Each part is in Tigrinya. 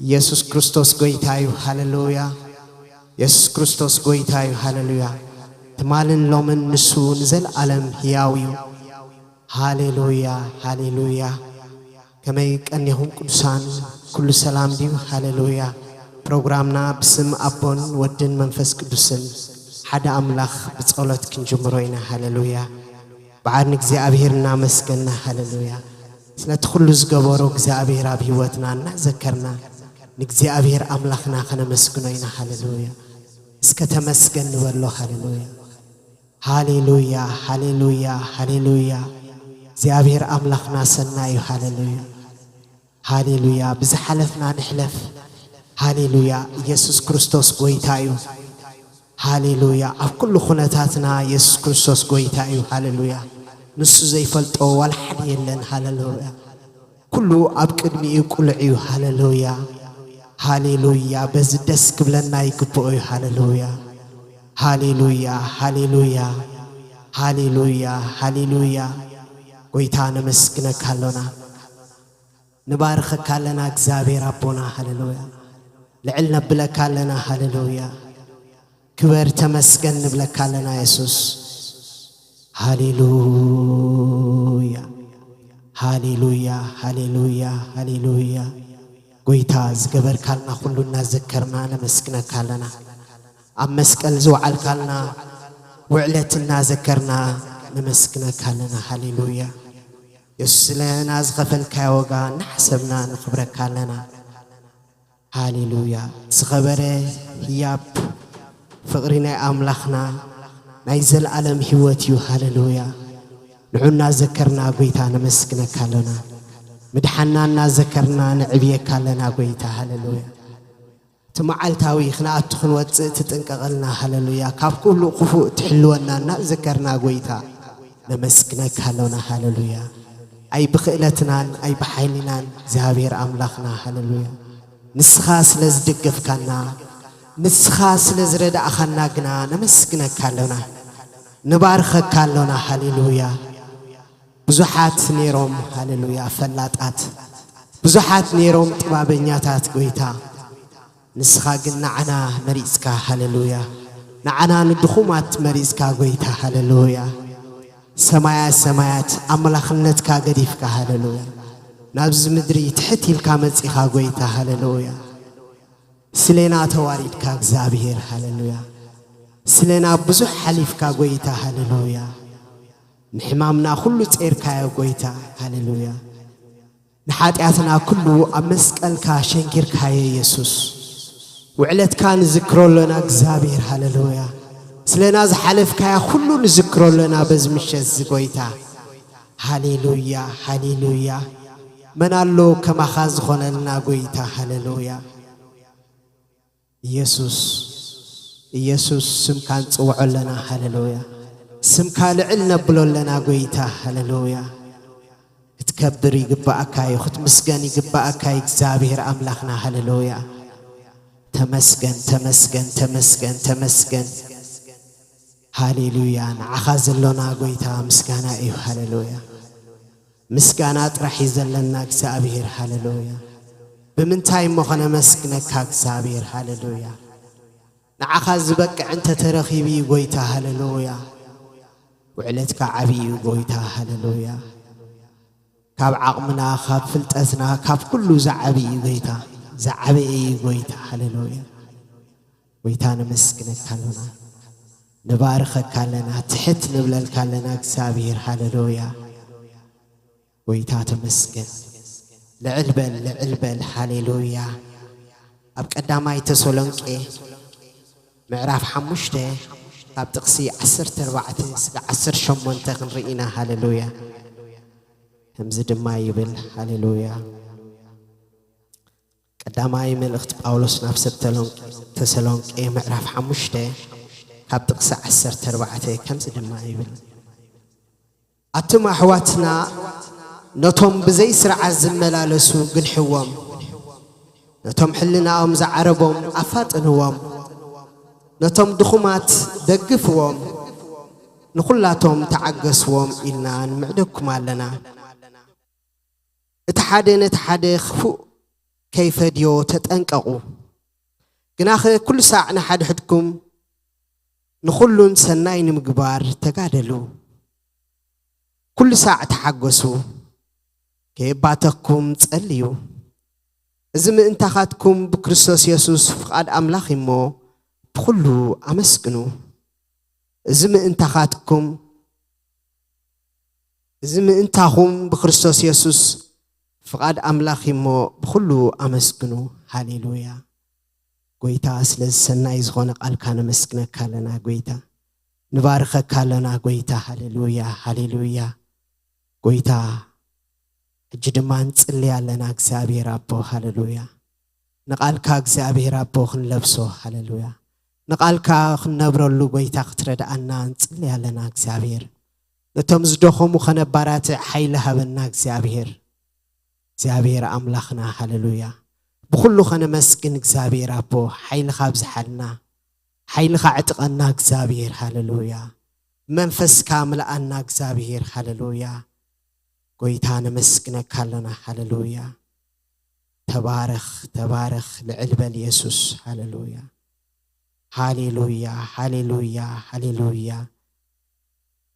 ኢየሱስ ክርስቶስ ጎይታ እዩ። ሃሌሉያ። ኢየሱስ ክርስቶስ ጎይታ እዩ። ሃሌሉያ። ትማልን ሎምን ንሱ ንዘለኣለም ህያው እዩ። ሃሌሉያ፣ ሃሌሉያ። ከመይ ቀኒኹም ቅዱሳን? ኩሉ ሰላም ድዩ? ሃሌሉያ። ፕሮግራምና ብስም ኣቦን ወድን መንፈስ ቅዱስን ሓደ ኣምላኽ ብጸሎት ክንጅምሮ ኢና። ሃሌሉያ። በዓል ንእግዚኣብሔር እናመስገና፣ ሃሌሉያ። ስለቲ ኩሉ ዝገበሮ እግዚኣብሔር ኣብ ህይወትና እናዘከርና ንእግዚኣብሔር ኣምላኽና ከነመስግኖ ኢና። ሃሌሉያ። እስከ ተመስገን ንበሎ። ሃሌሉያ። ሃሌሉያ፣ ሃሌሉያ፣ ሃሌሉያ። እግዚኣብሔር ኣምላኽና ሰናይ እዩ። ሃሌሉያ። ሃሌሉያ። ብዝሓለፍና ንሕለፍ። ሃሌሉያ። ኢየሱስ ክርስቶስ ጎይታ እዩ። ሃሌሉያ። ኣብ ኩሉ ኩነታትና ኢየሱስ ክርስቶስ ጎይታ እዩ። ሃሌሉያ። ንሱ ዘይፈልጦ ዋላ ሓደ የለን። ሃሌሉያ። ኩሉ ኣብ ቅድሚኡ ቅሉዕ እዩ። ሃሌሉያ። ሃሌሉያ። በዚ ደስ ክብለና ይግብኦ እዩ። ሃሌሉያ። ሃሌሉያ፣ ሃሌሉያ፣ ሃሌሉያ፣ ሃሌሉያ። ጎይታ ነመስግነካ ኣሎና። ንባርኸካ ኣለና እግዚኣብሔር ኣቦና። ሃሌሉያ። ልዕል ነብለካ ኣለና። ሃሌሉያ። ክበር ተመስገን ንብለካ ኣለና የሱስ። ሃሌሉያ፣ ሃሌሉያ፣ ሃሌሉያ፣ ሃሌሉያ። ጎይታ ዝገበርካልና ኩሉ እናዘከርና ነመስግነካ ኣለና። ኣብ መስቀል ዝወዓልካልና ውዕለት እናዘከርና ነመስግነካ ኣለና። ሃሌሉያ። የሱስ ስለና ዝኸፈልካዮ ዋጋ እናሓሰብና ነኽብረካ ኣለና። ሃሌሉያ። ዝኸበረ ህያብ ፍቕሪ ናይ ኣምላኽና ናይ ዘለኣለም ህይወት እዩ። ሃሌሉያ። ንዑ እናዘከርና ጎይታ ነመስግነካ ኣሎና። ምድሓና እናዘከርና ነዕብየካ ኣለና ጎይታ። ሃሌሉያ። እቲ መዓልታዊ ክንኣቱ ክንወፅእ ትጥንቀቐልና። ሃሌሉያ። ካብ ኩሉ ክፉእ ትሕልወና እናዘከርና ጎይታ ነመስግነካ ኣሎና። ሃሌሉያ። ኣይ ብኽእለትናን ኣይ ብሓይልናን እግዚኣብሔር ኣምላኽና። ሃሌሉያ። ንስኻ ስለ ዝደገፍካና፣ ንስኻ ስለ ዝረዳእኻና ግና ነመስግነካ ኣሎና፣ ንባርኸካ ኣሎና። ሃሌሉያ። ብዙሓት ነይሮም፣ ሃሌሉያ፣ ፈላጣት፣ ብዙሓት ነይሮም ጥባበኛታት ጎይታ፣ ንስኻ ግን ንዓና መሪጽካ። ሃሌሉያ። ንዓና ንድኹማት መሪጽካ ጎይታ። ሃሌሉያ። ሰማያ ሰማያት ኣምላኽነትካ ገዲፍካ። ሃሌሉያ። ናብዚ ምድሪ ትሕት ኢልካ መጺኻ ጎይታ። ሃሌሉያ። ስሌና ተዋሪድካ እግዚኣብሔር። ሃሌሉያ። ስሌና ብዙሕ ሓሊፍካ ጎይታ። ሃሌሉያ። ንሕማምና ኩሉ ጼርካዮ ጎይታ። ሃሌሉያ። ንሓጢኣትና ኩሉ ኣብ መስቀልካ ሸንኪርካዮ የሱስ። ውዕለትካ ንዝክሮ ኣሎና እግዚኣብሔር። ሃሌሉያ። ስለና ዝሓለፍካያ ኩሉ ንዝክሮ ኣሎና በዚ ምሸት እዚ ጎይታ። ሃሌሉያ፣ ሃሌሉያ። መን ኣሎ ከማኻ ዝኾነልና ጎይታ። ሃሌሉያ። ኢየሱስ፣ ኢየሱስ ስምካ ንጽውዖ ኣለና። ሃሌሉያ። ስምካ ልዕል ነብሎ ኣለና ጎይታ። ሃሌሉያ። ክትከብር ይግባኣካ እዩ፣ ክትምስገን ይግባኣካ እዩ እግዚኣብሔር ኣምላኽና። ሃሌሉያ። ተመስገን፣ ተመስገን፣ ተመስገን፣ ተመስገን። ሃሌሉያ። ንዓኻ ዘሎና ጎይታ ምስጋና እዩ። ሃሌሉያ። ምስጋና ጥራሕ እዩ ዘለና እግዚኣብሔር። ሃሌሉያ። ብምንታይ እሞ ኸነመስግነካ እግዚኣብሔር። ሃሌሉያ። ንዓኻ ዝበቅዕ እንተተረኺቡ እዩ ጎይታ። ሃሌሉያ። ውዕለትካ ዓብዪ እዩ ጎይታ። ሃሌሉያ። ካብ ዓቕምና፣ ካብ ፍልጠትና፣ ካብ ኩሉ ዝዓብይ እዩ ጎይታ። ዝዓበየ እዩ ጎይታ። ሃሌሉያ። ጎይታ ነመስግነካ ኣለና። ንባርኸካ ኣለና። ትሕት ንብለልካ ኣለና እግዚኣብሔር። ሃሌሉያ። ጎይታ ተመስገን። ልዕል በል፣ ልዕል በል። ሃሌሉያ። ኣብ ቀዳማይ ተሰሎንቄ ምዕራፍ ሓሙሽተ ካብ ጥቕሲ ዓሰርተ ኣርባዕተ እስከ ዓሰርተ ሸሞንተ ክንርኢ ኢና። ሃሌሉያ። ከምዚ ድማ ይብል። ሃሌሉያ። ቀዳማይ መልእኽቲ ጳውሎስ ናብ ሰብ ተሎንቄ-፣ ተሰሎንቄ ምዕራፍ ሓሙሽተ ካብ ጥቕሲ ዓሰርተ ኣርባዕተ ከምዚ ድማ ይብል። ኣቱም ኣሕዋትና፣ ነቶም ብዘይ ስርዓት ዝመላለሱ ግንሕዎም፣ ነቶም ሕልናኦም ዝዓረቦም ኣፋጥንዎም፣ ነቶም ድኹማት ደግፍዎም፣ ንኹላቶም ተዓገስዎም ኢልና ንምዕደኩም ኣለና። እቲ ሓደ ነቲ ሓደ ክፉእ ከይፈድዮ ተጠንቀቑ። ግናኸ ኩሉ ሳዕ ንሓድሕድኩም ንኹሉን ሰናይ ንምግባር ተጋደሉ። ኩሉ ሳዕ ተሓገሱ፣ ከየባተኽኩም ጸልዩ። እዚ ምእንታኻትኩም ብክርስቶስ የሱስ ፍቓድ ኣምላኽ እሞ ብኹሉ ኣመስግኑ። እዚ ምእንታኻትኩም እዚ ምእንታኹም ብክርስቶስ የሱስ ፍቓድ ኣምላኽ እሞ ብኹሉ ኣመስግኑ። ሃሌሉያ። ጎይታ፣ ስለዚ ሰናይ ዝኾነ ቃልካ ነመስግነካ ኣለና ጎይታ። ንባርከካ ኣለና ጎይታ። ሃሌሉያ፣ ሃሌሉያ። ጎይታ፣ ሕጂ ድማ ንጽሊ ኣለና እግዚኣብሔር ኣቦ። ሃሌሉያ። ንቃልካ እግዚኣብሔር ኣቦ ክንለብሶ። ሃሌሉያ። ንቃልካ ክንነብረሉ ጎይታ ክትረድኣና ንጽሊ ኣለና እግዚኣብሔር። ነቶም ዝደኸሙ ከነባራትዕ ሓይሊ ሃበና እግዚኣብሔር። እግዚኣብሔር ኣምላኽና፣ ሃሌሉያ። ብኹሉ ከነመስግን እግዚኣብሔር ኣቦ፣ ሓይልኻ ኣብዝሓልና፣ ሓይልኻ ዕጥቀና እግዚኣብሔር፣ ሃሌሉያ። መንፈስካ ምልኣና እግዚኣብሔር፣ ሃሌሉያ። ጎይታ ነመስግነካ ኣለና፣ ሃሌሉያ። ተባረኽ፣ ተባረኽ፣ ልዕል በል የሱስ፣ ሃሌሉያ። ሃሌሉያ፣ ሃሌሉያ፣ ሃሌሉያ።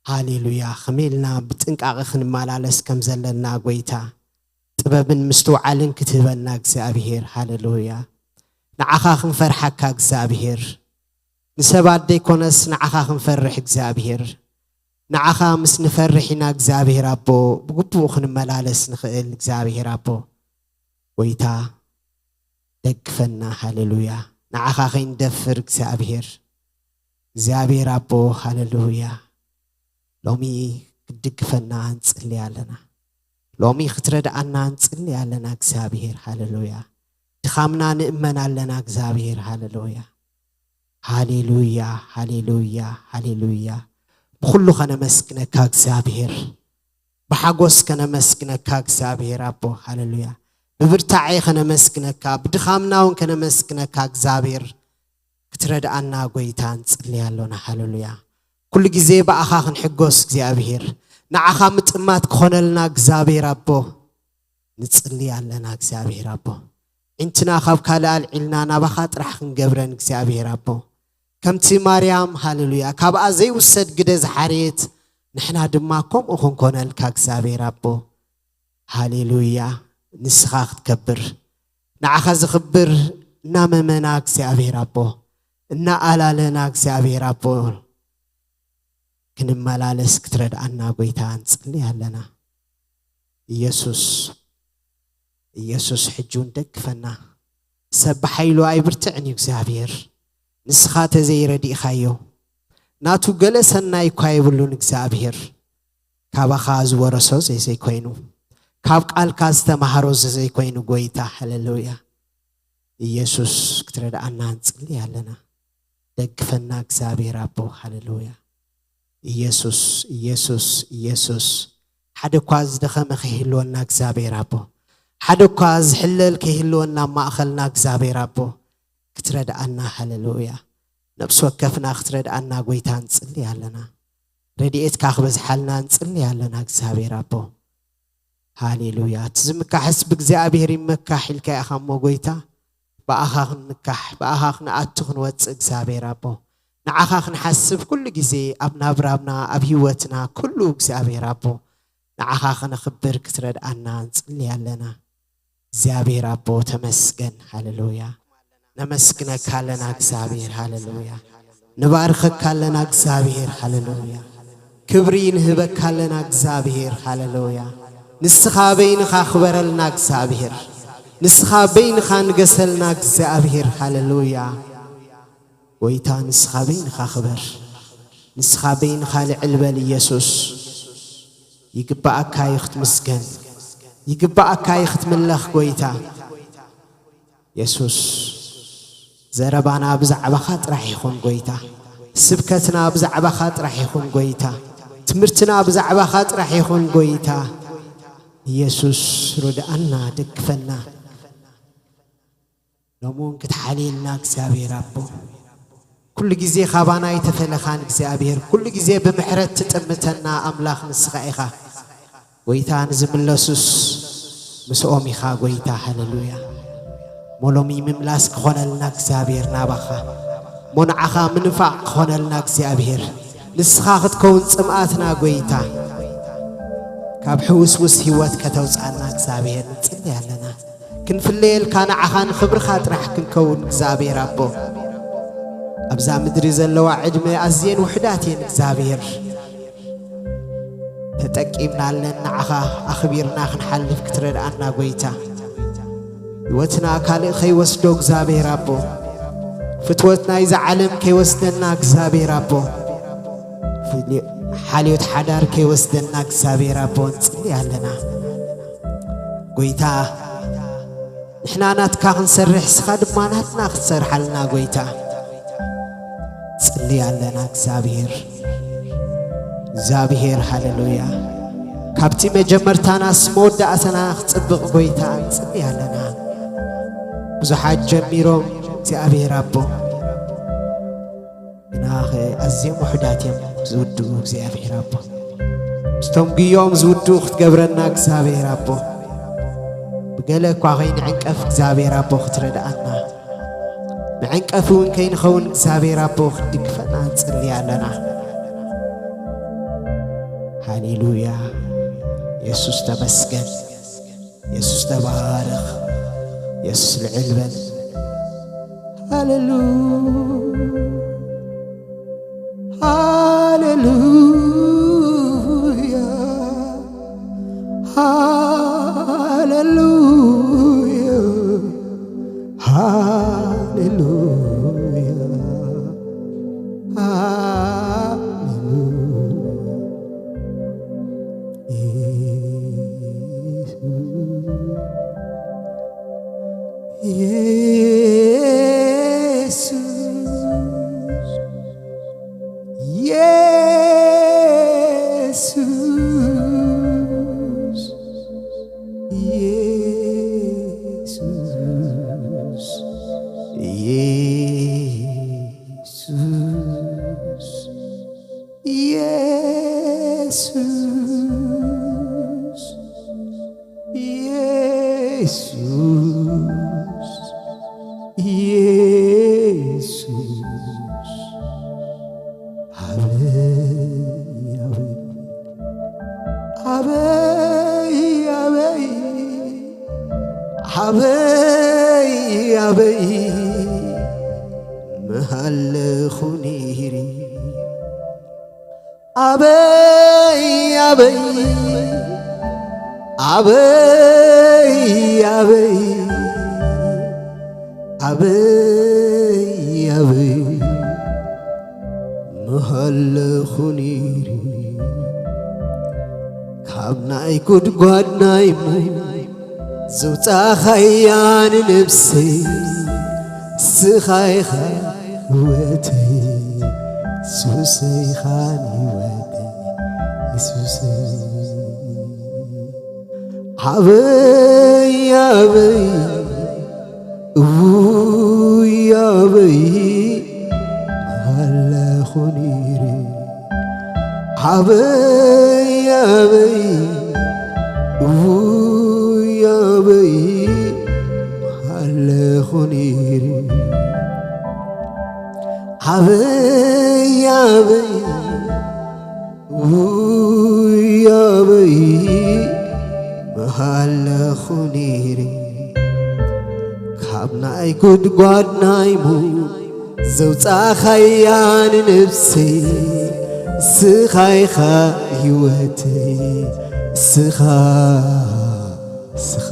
ሃሌሉያ። ከመይ ኢልና ብጥንቃቐ ክንመላለስ ከም ዘለና ጎይታ ጥበብን ምስትውዓልን ክትህበና እግዚኣብሔር። ሃሌሉያ። ንዓኻ ክንፈርሓካ እግዚኣብሔር። ንሰባት ዘይኮነስ ንዓኻ ክንፈርሕ እግዚኣብሔር። ንዓኻ ምስ ንፈርሕ ኢና እግዚኣብሔር ኣቦ ብግቡእ ክንመላለስ ንኽእል እግዚኣብሔር ኣቦ። ጎይታ ደግፈና። ሃሌሉያ። ንዓኻ ከይንደፍር እግዚኣብሔር። እግዚኣብሔር ኣቦ፣ ሃሌሉያ። ሎሚ ክትድግፈና ንጽሊ ኣለና። ሎሚ ክትረድኣና ንጽሊ ኣለና እግዚኣብሔር። ሃሌሉያ። ድኻምና ንእመን ኣለና እግዚኣብሔር። ሃሌሉያ። ሃሌሉያ፣ ሃሌሉያ፣ ሃሌሉያ። ብኹሉ ከነመስግነካ እግዚኣብሔር። ብሓጎስ ከነመስግነካ እግዚኣብሔር ኣቦ። ሃሌሉያ። ብብርታዔ ከነመስግነካ፣ ብድኻምና እውን ከነመስግነካ እግዚኣብሔር። ክትረድኣና ጎይታ ንጽሊ ኣሎና። ሃሌሉያ። ኩሉ ግዜ ብኣኻ ክንሕጎስ እግዚኣብሔር። ንዓኻ ምጥማት ክኾነልና እግዚኣብሔር ኣቦ። ንጽሊ ኣለና እግዚኣብሔር ኣቦ። ዕንትና ካብ ካልእ ኣልዒልና ናባኻ ጥራሕ ክንገብረን እግዚኣብሔር ኣቦ። ከምቲ ማርያም፣ ሃሌሉያ፣ ካብኣ ዘይውሰድ ግደ ዝሓረየት፣ ንሕና ድማ ከምኡ ክንኮነልካ እግዚኣብሔር ኣቦ። ሃሌሉያ። ንስኻ ክትከብር፣ ንዓኻ ዝኽብር እናመመና እግዚኣብሔር ኣቦ፣ እናኣላለና እግዚኣብሔር ኣቦ፣ ክንመላለስ ክትረድኣና ጎይታ ንጽሊ ኣለና። ኢየሱስ፣ ኢየሱስ ሕጂ እውን ደግፈና። ሰብ ብሓይሉ ኣይብርትዕን እዩ እግዚኣብሔር። ንስኻ ተዘይረዲእኻዮ፣ ናቱ ገለ ሰናይ እኳ የብሉን እግዚኣብሔር። ካባኻ ዝወረሶ ዘይ-፣ ዘይኮይኑ፣ ካብ ቃልካ ዝተማሃሮ ዘ-፣ ዘይኮይኑ ጎይታ። ሃሌሉያ። ኢየሱስ ክትረድኣና ንጽሊ ኣለና። ደግፈና እግዚኣብሔር ኣቦ። ሃሌሉያ። ኢየሱስ፣ ኢየሱስ፣ ኢየሱስ። ሓደ እኳ ዝደኸመ ከይህልወና እግዚኣብሔር ኣቦ። ሓደ እኳ ዝሕለል ከይህልወና ኣብ ማእኸልና እግዚኣብሔር ኣቦ። ክትረድኣና። ሃሌሉያ። ነብሲ ወከፍና ክትረድኣና ጎይታ ንጽሊ ኣለና። ረድኤትካ ክበዝሓልና ንጽሊ ኣለና እግዚኣብሔር ኣቦ። ሃሌሉያ። እቲ ዝምካሕስ ብእግዚኣብሔር ይመካሕ ኢልካ ኢኻ እሞ ጎይታ፣ ብኣኻ ክንምካሕ፣ ብኣኻ ክንኣቱ ክንወጽእ እግዚኣብሔር ኣቦ። ንዓኻ ክንሓስብ ኩሉ ግዜ ኣብ ናብራና፣ ኣብ ህይወትና ኩሉ እግዚኣብሔር ኣቦ። ንዓኻ ከነኽብር ክትረድኣና ንጽሊ ኣለና። እግዚኣብሔር ኣቦ ተመስገን። ሃሌሉያ። ነመስግነካ ኣለና እግዚኣብሔር። ሃሌሉያ። ንባርከካ ኣለና እግዚኣብሔር። ሃሌሉያ። ክብሪ ንህበካ ኣለና እግዚኣብሔር። ሃሌሉያ። ንስኻ በይንኻ ክበረልና እግዚኣብሔር። ንስኻ በይንኻ ንገሰልና እግዚኣብሔር። ሃሌሉያ። ጎይታ ንስኻ በይንኻ ክበር። ንስኻ በይንኻ ልዕል በል ኢየሱስ። ይግባኣካ እዩ ክትምስገን። ይግባኣካ እዩ ክትምለኽ ጎይታ። የሱስ፣ ዘረባና ብዛዕባኻ ጥራሕ ይኹን ጎይታ። ስብከትና ብዛዕባኻ ጥራሕ ይኹን ጎይታ። ትምህርትና ብዛዕባኻ ጥራሕ ይኹን ጎይታ። ኢየሱስ፣ ርድኣና፣ ደግፈና። ሎሚ እውን ክትሓልየልና እግዚኣብሔር ኣቦ። ኩሉ ግዜ ካባና ኣይተፈለኻን እግዚኣብሔር። ኩሉ ግዜ ብምሕረት ትጥምተና ኣምላኽ ንስኻ ኢኻ። ጎይታ፣ ንዝምለሱስ ምስኦም ኢኻ ጎይታ። ሃሌሉያ። ሎሚ ምምላስ ክኾነልና እግዚኣብሔር ናባኻ፣ እሞ ንዓኻ ምንፋቕ ክኾነልና እግዚኣብሔር፣ ንስኻ ክትከውን ጽምኣትና ጐይታ፣ ካብ ሕውስውስ ህይወት ከተውጽኣና እግዚኣብሔር ንጽሊ ኣለና። ክንፍለየልካ ንዓኻ ንኽብርኻ ጥራሕ ክንከውን እግዚኣብሔር ኣቦ፣ ኣብዛ ምድሪ ዘለዋ ዕድመ ኣዝየን ውሑዳት እየን እግዚኣብሔር። ተጠቂምናለን ንዓኻ ኣኽቢርና ክንሓልፍ ክትረድኣና ጐይታ። ህይወትና ካልእ ከይወስዶ እግዚኣብሔር ኣቦ፣ ፍትወት ናይዛ ዓለም ከይወስደና እግዚኣብሔር ኣቦ፣ ፍል-፣ ሓልዮት ሓዳር ከይወስደና እግዚኣብሔር ኣቦ ንጽሊ ኣለና። ጐይታ ንሕና ናትካ ክንሰርሕ፣ እስኻ ድማ ናትና ክትሰርሓልና ጐይታ ጽሊ ኣለና እግዚኣብሔር። እግዚኣብሔር ሃሌሉያ። ካብቲ መጀመርታናስ መወዳእታና ክጽብቕ ጐይታ ንጽሊ ኣለና። ብዙሓት ጀሚሮም እግዚኣብሔር ኣቦ፣ ግናኸ ኣዝዮም ውሑዳት እዮም ዝውድኡ እግዚኣብሔር ኣቦ። ምስቶም ግዮኦም ዝውድኡ ክትገብረና እግዚኣብሔር ኣቦ። ብገለ እኳ ከይንዕንቀፍ እግዚኣብሔር ኣቦ ክትረድኣና፣ መዐንቀፊ እውን ከይንኸውን እግዚኣብሔር ኣቦ ክትድግፈና ንጽሊ ኣለና። ሃሌሉያ። የሱስ ተመስገን። የሱስ ተባረኽ። የሱስ ልዕል በል። ሃሌሉ-፣ ሃሌሉያ። ሃሌሉያ። ሃሌሉያ። ሃሌሉያ። ኢየሱስ፣ ኢየሱስ፣ ኢየሱስ፣ ኢየሱስ። ኢየሱስ፣ ኢየሱስ፣ ኢየሱስ፣ ኣበይ፣ ኣበይ፣ ኣበይ፣ ኣበይ፣ ኣበይ፣ ኣበይ፣ ኣበይ፣ ምሃለኹ ነይሪ። ኣበይ፣ ኣበይ፣ ኣበይ፣ ኣበይ፣ ኣበይ፣ ኣበይ፣ ምሃለኹ ነይሪ። ካብ ናይ ጉድጓድ ናይ ሞት ዘውጻእኻያ ንነብሰይ፣ ንስኻ ኢኻ ህይወተይ፣ የሱሰይ ኢኻ ንህይወተይ፣ የሱሰይ። ኣበይ፣ ኣበይ፣ እውይ ኣበይ፣ ኣለኹ ነይረ። ኣበይ ኣበይ ውይ ኣበይ ኣለኹ ነይረ። ኣበይ ኣበይ ውይ ኣበይ ምሃለኹ ነይረ። ካብ ናይ ጉድጓድ ናይ ሞት ዘውጻእኻያ ንነብሰይ፣ ንስኻ ኢኻ ህይወተይ፣ ንስኻ፣ ንስኻ።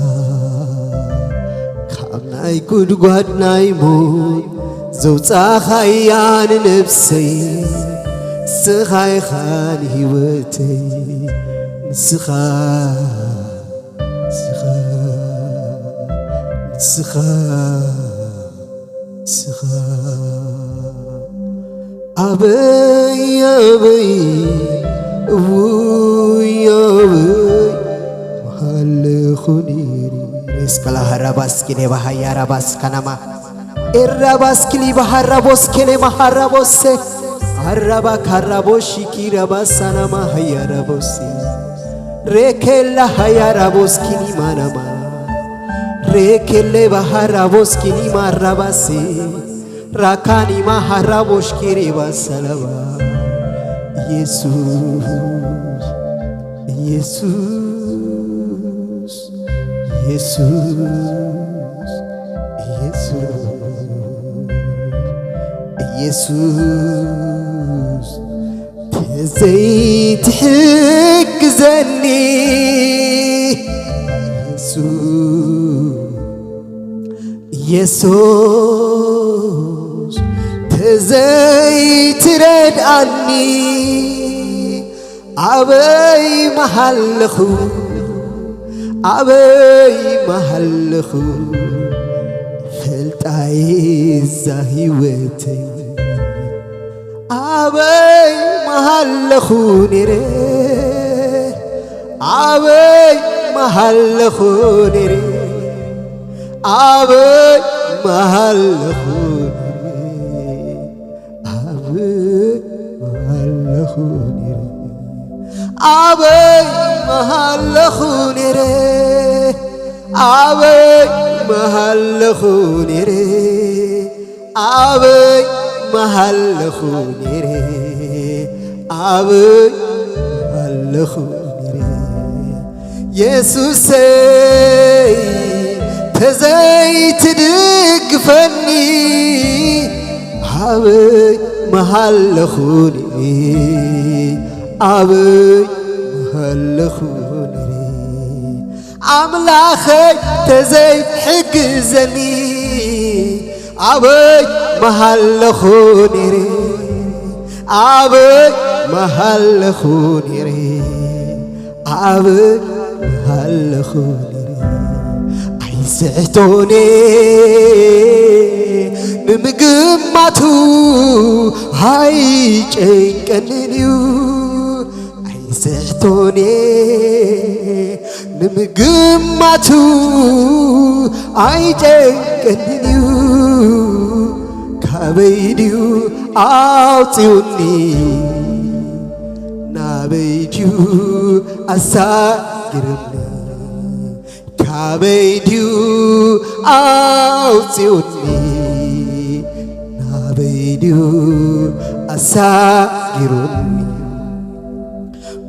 ካብ ናይ ጉድጓድ ናይ ሞት ዘውጻእኻያ ንነብሰይ፣ ንስኻ ኢኻ ንህይወተይ፣ ንስኻ። ንስኻ፣ ንስኻ፣ ንስኻ። ኣበይ፣ ኣበይ፣ እውይ፣ ኣበይ፣ ምሃለኹ ነይረ። ሬስከላ ሃራባስ ኪኔባ ሃያ ራባስ ካናማ። ኤራባስ ኪሊባ ሃራቦስ ኬሌማ ሃራቦሴ። ሃራባ ካራቦሺ ኪራባስ ሳናማ ሃያ ራቦሴ። ሬኬላ ሃያ ራቦስ ኪኒማናማ። Rekele bahara boskini marabase, rakani mahara boshkiri basalaba. Yesus, Yesus, Yesus, Yesus, Yesus. ተዘይትሕግዘኒ የሱስ፣ የሱስ፣ ተዘይትረድኣኒ ኣበይ ምሃለኹ፣ ኣበይ ምሃለኹ፣ ፈልጣይ እዛ ህይወተይ። ኣበይ ምሃለኹ ነይረ፣ ኣበይ ምሃለኹ ነይረ፣ ኣበይ ምሃለኹ ነይረ፣ ኣበይ ምሃለኹ ነይረ፣ ኣበይ ምሃለኹ ነይረ፣ ኣበይ ምሃለኹ ነይረ። ኣበይ ምሃለኹ ነይረ፣ ኣበይ ምሃለኹ ነይረ፣ የሱሰይ ተዘይትድግፈኒ፣ ኣበይ ምሃለኹ ነይረ፣ ኣበይ ምሃለኹ ነይረ። ኣምላኸይ ተዘይሕግዘኒ ኣበይ ምሃለኹ ነይረ፣ ኣበይ ምሃለኹ ነይረ፣ ኣበይ ምሃለኹ ነይረ። ኣይስሕቶን እየ ንምግማቱ ኣይጨንቀንን እዩ። ኣይስሕቶን እየ ንምግማቱ ኣይጨንቀንን እዩ። ካበይ ድዩ ኣውፂኡኒ ናበይ ድዩ ኣሳጊሩኒ? ካበይ ድዩ ኣውፂኡኒ ናበይ ድዩ ኣሳጊሩኒ?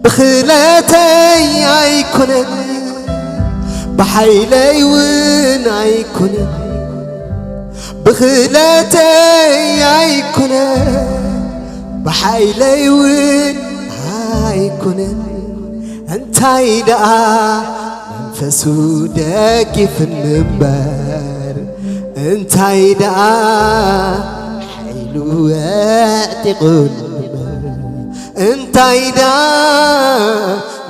ብኽእለተይ ኣይኮነን ብሓይለይ እውን ኣይኮነን፣ ብኽእለተይ ኣይኮነን ብሓይለይ እውን ኣይኮነን፣ እንታይ ደኣ መንፈሱ ደጊፍኒ እምበር፣ እንታይ ደኣ ሓይሉ ኣዕጢቑኒ እምበር፣ እንታይ ደኣ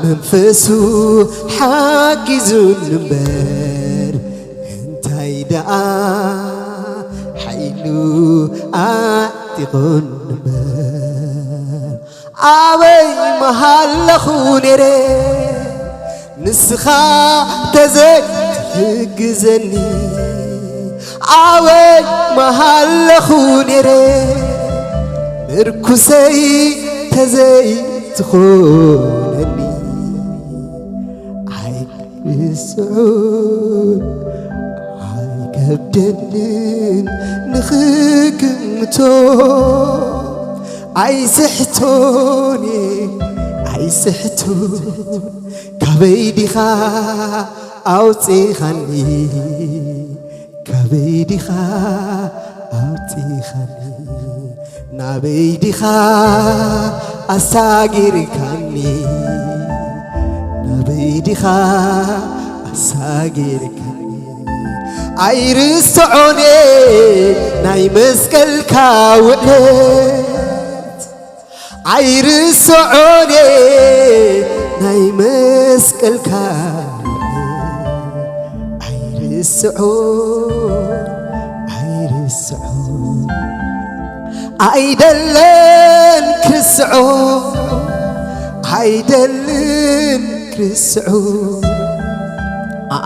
መንፈሱ ሓጊዙኒ እምበር፣ እንታይ ደኣ ሓይሉ ኣዕጢቑኒ እምበር፣ ኣበይ ምሃለኹ ነይረ ንስኻ ተዘይትሕግዘኒ? ኣበይ ምሃለኹ ነይረ ምርኩሰይ ተዘይትኾነኒ? ኣይርስዑን ኣይከብደንን ንኽግምቶ፣ ኣይስሕቶን እየ ኣይስሕቶን። ካበይ ዲኻ ኣውፂኻኒ? ካበይ ዲኻ ኣውፂኻኒ? ናበይ ዲኻ ኣሳጊርካኒ? ናበይ ዲኻ ኣሳጊርካኒ? ኣይርስዖን እየ ናይ መስቀልካ ውዕለት፣ ኣይርስዖን እየ ናይ መስቀልካ ውዕለት፣ ኣይርስዖን፣ ኣይርስዖን። ኣይደልን ክርስዖ፣ ኣይደልን ክርስዖ፣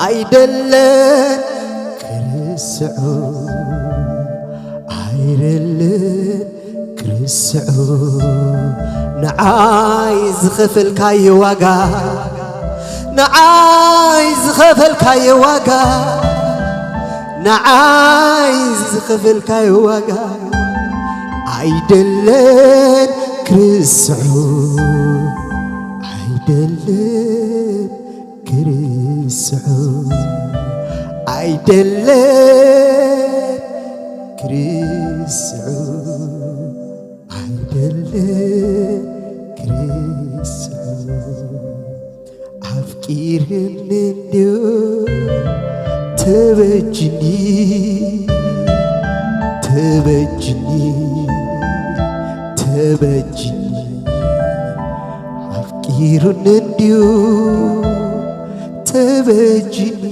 ኣይደልን ክርስዖ፣ ኣይደልን ክርስዖ። ንዓይ ዝኸፈልካዮ ዋጋ፣ ንዓይ ዝኸፈልካዮ ዋጋ፣ ንዓይ ዝኸፈልካዮ ዋጋ ኣይደለን ክርስዑ፣ ኣይደለን ክርስዑ፣ ኣይደለን ክርስዑ፣ ኣይደለን ክርስዑ። ኣፍቂርኒ እንድዩ ተበጅኒ፣ ተበጅኒ፣ ተበጅኒ። ኣፍቂሩኒ እንድዩ ተበጅኒ፣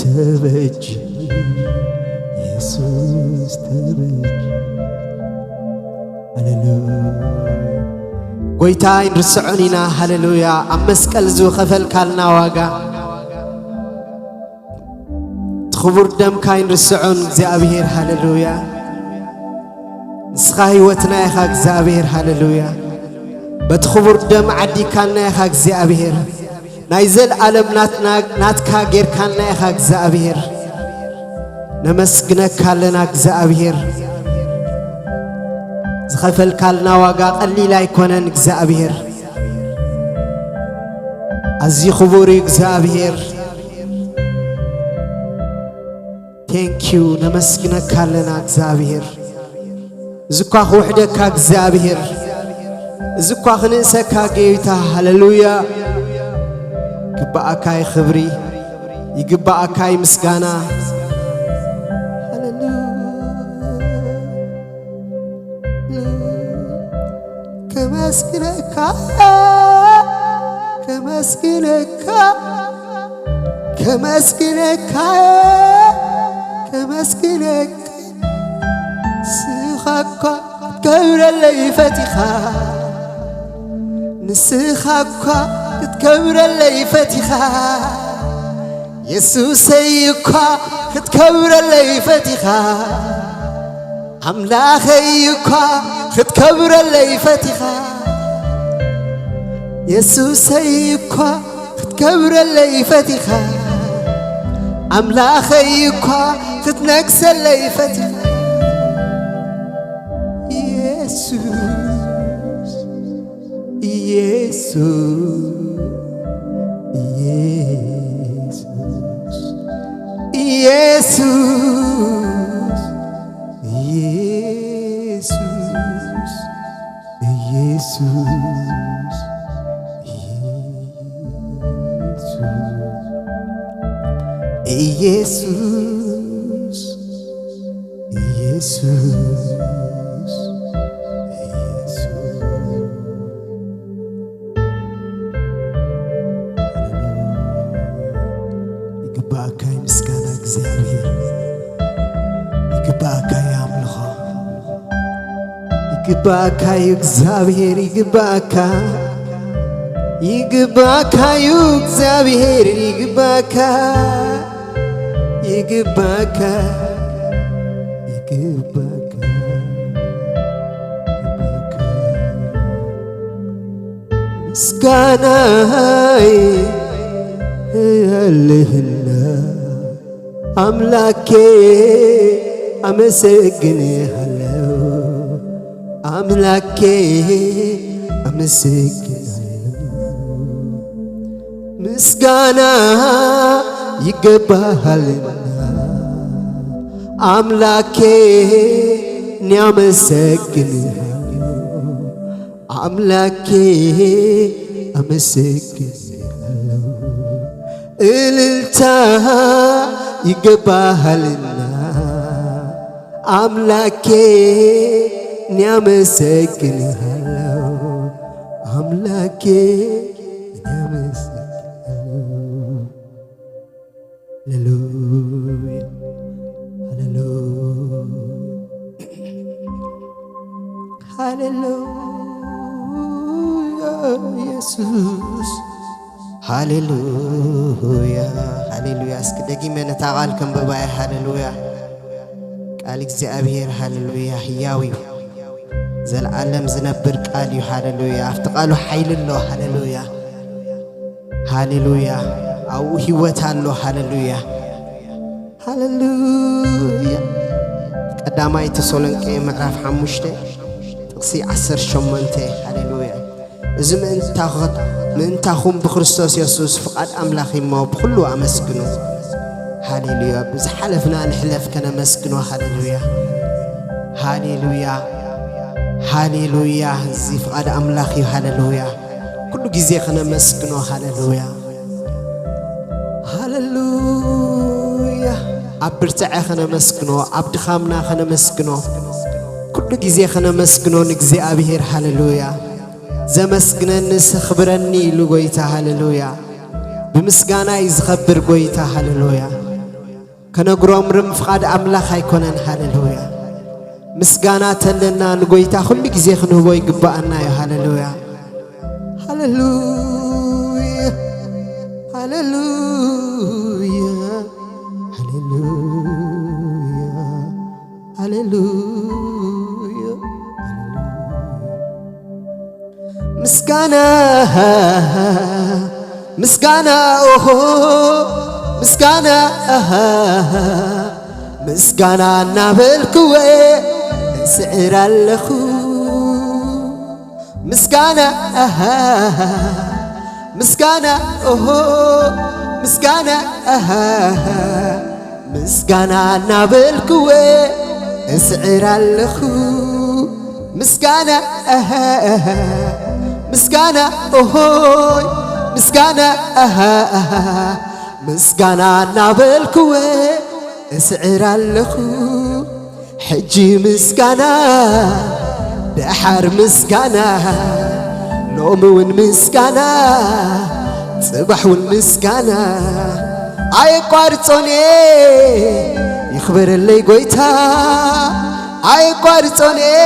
ተበጅኒ፣ የሱስ ተበጅኒ። ሃሌሉያ። ጎይታ ኣይንርስዖን ኢና። ሃሌሉያ። ኣብ መስቀል ዝኸፈልካልና ዋጋ፣ እቲ ክቡር ደምካ ኣይንርስዖን እግዚኣብሔር። ሃሌሉያ። ንስኻ ህይወትና ኢኻ እግዚኣብሔር። ሃሌሉያ። በቲ ክቡር ደም ዓዲካና ኢኻ እግዚኣብሔር። ናይ ዘልኣለም ናትና፣ ናትካ ጌርካና ኢኻ እግዚኣብሔር። ነመስግነካ ኣለና እግዚኣብሔር። ዝኸፈልካልና ዋጋ ቀሊል ኣይኮነን እግዚኣብሔር። ኣዝዩ ክቡር እዩ እግዚኣብሔር። Thank you፣ ነመስግነካ ኣለና እግዚኣብሔር። እዚ እኳ ክውሕደካ እግዚኣብሔር፣ እዚ እኳ ክንእሰካ ጌታ። ሃሌሉያ። ይግባኣካ እዩ ክብሪ፣ ይግባኣካ እዩ ምስጋና። ሃሌሉያ። ከመስግነካ፣ ከመስግነካ፣ ከመስግነካ፣ ከመስግነካ። ንስኻ እኳ ክትከብረለይ ፈቲኻ፣ ንስኻ እኳ ክትከብረለይ ፈቲኻ፣ የሱሰይ እኳ ክትከብረለይ ፈቲኻ፣ ኣምላኸይ እኳ ክትከብረለይ ፈቲኻ፣ የሱሰይ እኳ ክትከብረለይ ፈቲኻ፣ ኣምላኸይ እኳ ክትነግሰለይ ፈቲኻ። ኢየሱስ፣ ኢየሱስ፣ ኢየሱስ፣ ኢየሱስ፣ ኢየሱስ፣ ኢየሱስ፣ ኢየሱስ፣ ኢየሱስ፣ ኢየሱስ፣ ኢየሱስ። ይግባኣካ እዩ ምስጋና እግዚኣብሔር፣ ይግባኣካ እዩ ኣምልኾ። ይግባኣካ እዩ እግዚኣብሔር፣ ይግባኣካ፣ ይግባኣካ እዩ እግዚኣብሔር፣ ይግባኣካ፣ ይግባኣካ፣ ይግባኣካ፣ ይግባኣካ። ምስጋናይ ኣለህና ኣምላኬ ኣመሰግንሃለሁ፣ ኣምላኬ ኣመሰግንሃለሁ። ምስጋና ይገባሃልና ኣምላኬ፣ ኒያመሰግንሃለሁ። ኣምላኬ ኣመሰግንሃለሁ። እልልታ ይገባሃልና ኣምላኬ፣ ኒያመሰግንሃለሁ። ኣምላኬ ኒያመሰግንሃለሁ። ሃሌሉያ፣ ሃሌሉያ፣ ሃሌሉያ፣ ኢየሱስ፣ ሃሌሉያ፣ ሃሌሉያ። እስኪ ደጊመ ነታ ቃል ከንብባ እየ። ሃሌሉያ። ቃል እግዚኣብሔር፣ ሃሌሉያ፣ ህያው እዩ። ዘለዓለም ዝነብር ቃል እዩ። ሃሌሉያ። ኣብቲ ቃሉ ሓይሊ ኣሎ። ሃሌሉያ፣ ሃሌሉያ። ኣብኡ ህይወት ኣሎ። ሃሌሉያ። ሃሌሉያ። ቀዳማይ ተሰሎንቄ ምዕራፍ ሓሙሽተ ጥቕሲ ዓሰርተ ሸሞንተ። ሃሌሉያ። እዚ ምእንታኸት-፣ ምእንታኹም ብክርስቶስ የሱስ ፍቓድ ኣምላኽ እሞ ብኹሉ ኣመስግኑ። ሃሌሉያ። ብዝሓለፍና ንሕለፍ ከነመስግኖ። ሃሌሉያ። ሃሌሉያ። ሃሌሉያ። እዚ ፍቓድ ኣምላኽ እዩ። ሃሌሉያ። ኩሉ ግዜ ከነመስግኖ። ሃሌሉያ። ሃሌሉያ። ኣብ ብርትዐ ከነመስግኖ፣ ኣብ ድኻምና ከነመስግኖ፣ ኩሉ ግዜ ከነመስግኖ ንእግዚኣብሔር። ሃሌሉያ። ዘመስግነኒ ዘኽብረኒ ኢሉ ጎይታ። ሃሌሉያ። ብምስጋና እዩ ዝኸብር ጎይታ። ሃሌሉያ። ከነጉረምርም ፍቓድ ኣምላኽ ኣይኮነን። ሃሌሉያ። ምስጋና ተለና ንጎይታ ኩሉ ግዜ ክንህቦ ይግብኣና እዩ። ሃሌሉያ። ሃሌሉያ። ሃሌሉያ። ሃሌሉያ። ሃሌሉያ። ምስጋና፣ ምስጋና፣ ኦሆ፣ ምስጋና፣ ምስጋና እናበልክወ እስዕር ኣለኹ። ምስጋና፣ ምስጋና፣ ኦሆ፣ ምስጋና፣ ምስጋና እናበልክወ እስዕር ኣለኹ። ምስጋና፣ ምስጋና፣ ኦሆይ፣ ምስጋና፣ ምስጋና እናበልክወ እስዕር ኣለኹ። ሕጂ ምስጋና፣ ደሓር ምስጋና፣ ሎሚ እውን ምስጋና፣ ጽባሕ እውን ምስጋና። ኣየቋርጾን እየ፣ ይኽበረለይ ጎይታ። ኣየቋርጾን እየ፣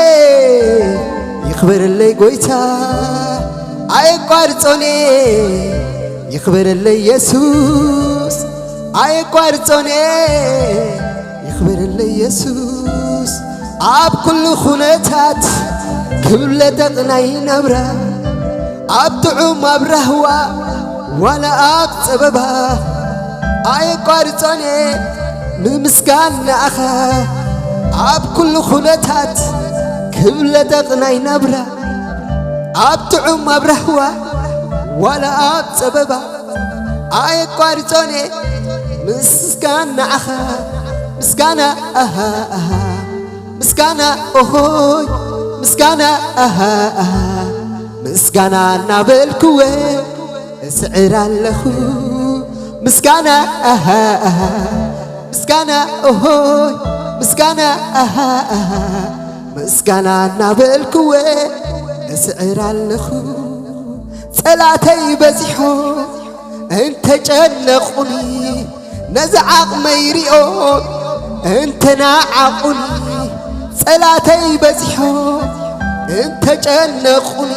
ይኽበረለይ ጎይታ። ኣየቋርጾን እየ፣ ይኽበረለይ የሱስ። ኣየቋርጾን እየ፣ ይኽበረለይ የሱስ። ኣብ ኩሉ ኩነታት ክብለጠቕ ናይ ናብራ፣ ኣብ ጥዑም ኣብ ራህዋ ዋላ ኣብ ጸበባ፣ ኣየቋርጾን እየ ምምስጋን ንኣኻ። ኣብ ኩሉ ኩነታት ክብለጠቕ ናይ ናብራ፣ ኣብ ጥዑም ኣብ ራህዋ ዋላ ኣብ ጸበባ፣ ኣየቋርጾን እየ ምስጋን ንዓኻ። ምስጋና፣ ኣሃ፣ ኣሃ፣ ምስጋና፣ ኦሆይ፣ ምስጋና፣ ኣሃ፣ ኣሃ፣ ምስጋና እናበልክወ እስዕር ኣለኹ። ምስጋና፣ ኣሃ፣ ኣሃ፣ ምስጋና፣ ኦሆይ፣ ምስጋና፣ ኣሃ፣ ኣሃ፣ ምስጋና እናበልክወ እስዕር ኣለኹ። ጸላተይ በዚሖም እንተጨነቑኒ፣ ነዚ ዓቕመይ ሪኦም እንተናዓቑኒ፣ ጸላተይ በዚሖም እንተጨነቑኒ፣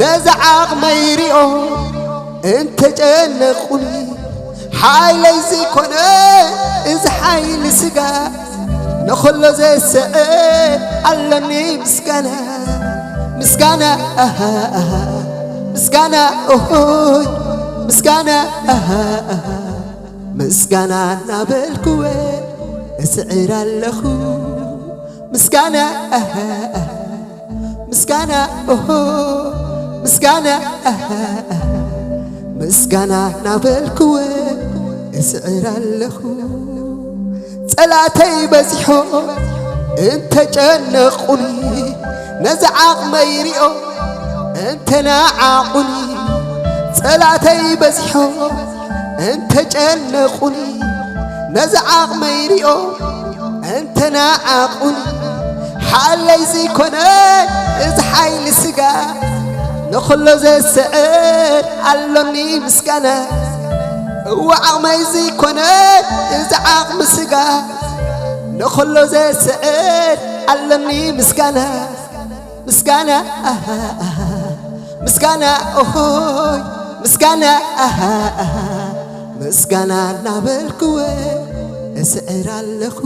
ነዚ ዓቕመይ ሪኦም እንተጨነቑኒ፣ ሓይለይ ዘይኮነ እዚ ሓይሊ ስጋ፣ ንኹሎ ዘስዕር ኣሎኒ ምስጋና። ምስጋና፣ ኣሃ፣ ኣሃ፣ ምስጋና፣ ኦሆይ፣ ምስጋና፣ ኣሃ፣ ኣሃ፣ ምስጋና እናበልክወ እስዕር ኣለኹ። ምስጋና፣ ኣሃ፣ ኣሃ፣ ምስጋና፣ ኦሆ፣ ምስጋና፣ ኣሃ፣ ኣሃ፣ ምስጋና እናበልክወ እስዕር ኣለኹ። ጸላተይ በዚሖም እንተጨነቑኒ፣ ነዚ ዓቕመይ ሪኦም እንተናዓቑኒ፣ ጸላተይ በዚሖም እንተጨነቑኒ፣ ነዚ ዓቕመይ ሪኦም እንተናዓቑኒ፣ ሓለይ ዘይኮነ እዚ ሓይሊ ስጋ፣ ንኹሎ ዘስዕር ኣሎኒ ምስጋና። እወ ዓቕመይ ዘይኮነ እዚ ዓቕሚ ስጋ፣ ንኹሎ ዘስዕር ኣሎኒ ምስጋና። ምስጋና፣ ኣሃ፣ ኣሃ፣ ምስጋና፣ ኦሆይ፣ ምስጋና፣ ኣሃ፣ ኣሃ፣ ምስጋና እናበልክወ እስዕር ኣለኹ።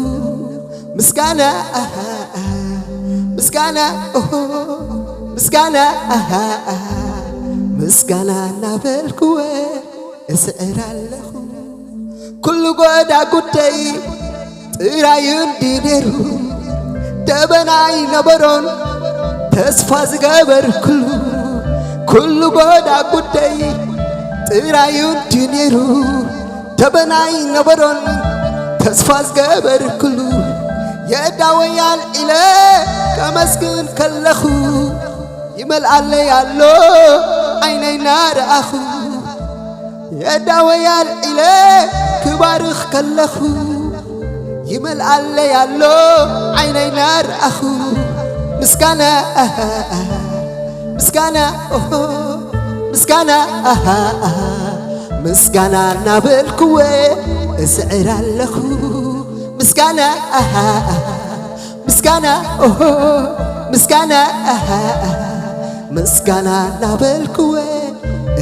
ምስጋና፣ ኣሃ፣ ኣሃ፣ ምስጋና፣ ኦሆ፣ ምስጋና፣ ኣሃ፣ ኣሃ፣ ምስጋና እናበልክወ እስዕር ኣለኹ። ኩሉ ጎዳ ጉደይ ጥራዩ እንዲ ነይሩ፣ ደበና ኣይነበሮን ተስፋ ዝገበርኩሉ። ኩሉ ጎዳ ጉደይ ጥራዩ እንዲ ነይሩ፣ ደበና ኣይነበሮን ተስፋ ዝገበርኩሉ። የእዳወይ ኣልዒለ ከመስግን ከለኹ፣ ይመልኣለይ ኣሎ ዓይነይ እናረኣኹ። የእዳወይ ኣልዒለ ክባርኽ ከለኹ፣ ይመልኣለይ ኣሎ ዓይነይ እናረኣኹ። ምስጋና፣ ምስጋና፣ ኦሆ፣ ምስጋና፣ ምስጋና እናበልኩወ እስዕር ኣለኹ። ምስጋና፣ ምስጋና፣ ኦሆ፣ ምስጋና፣ ምስጋና እናበልኩወ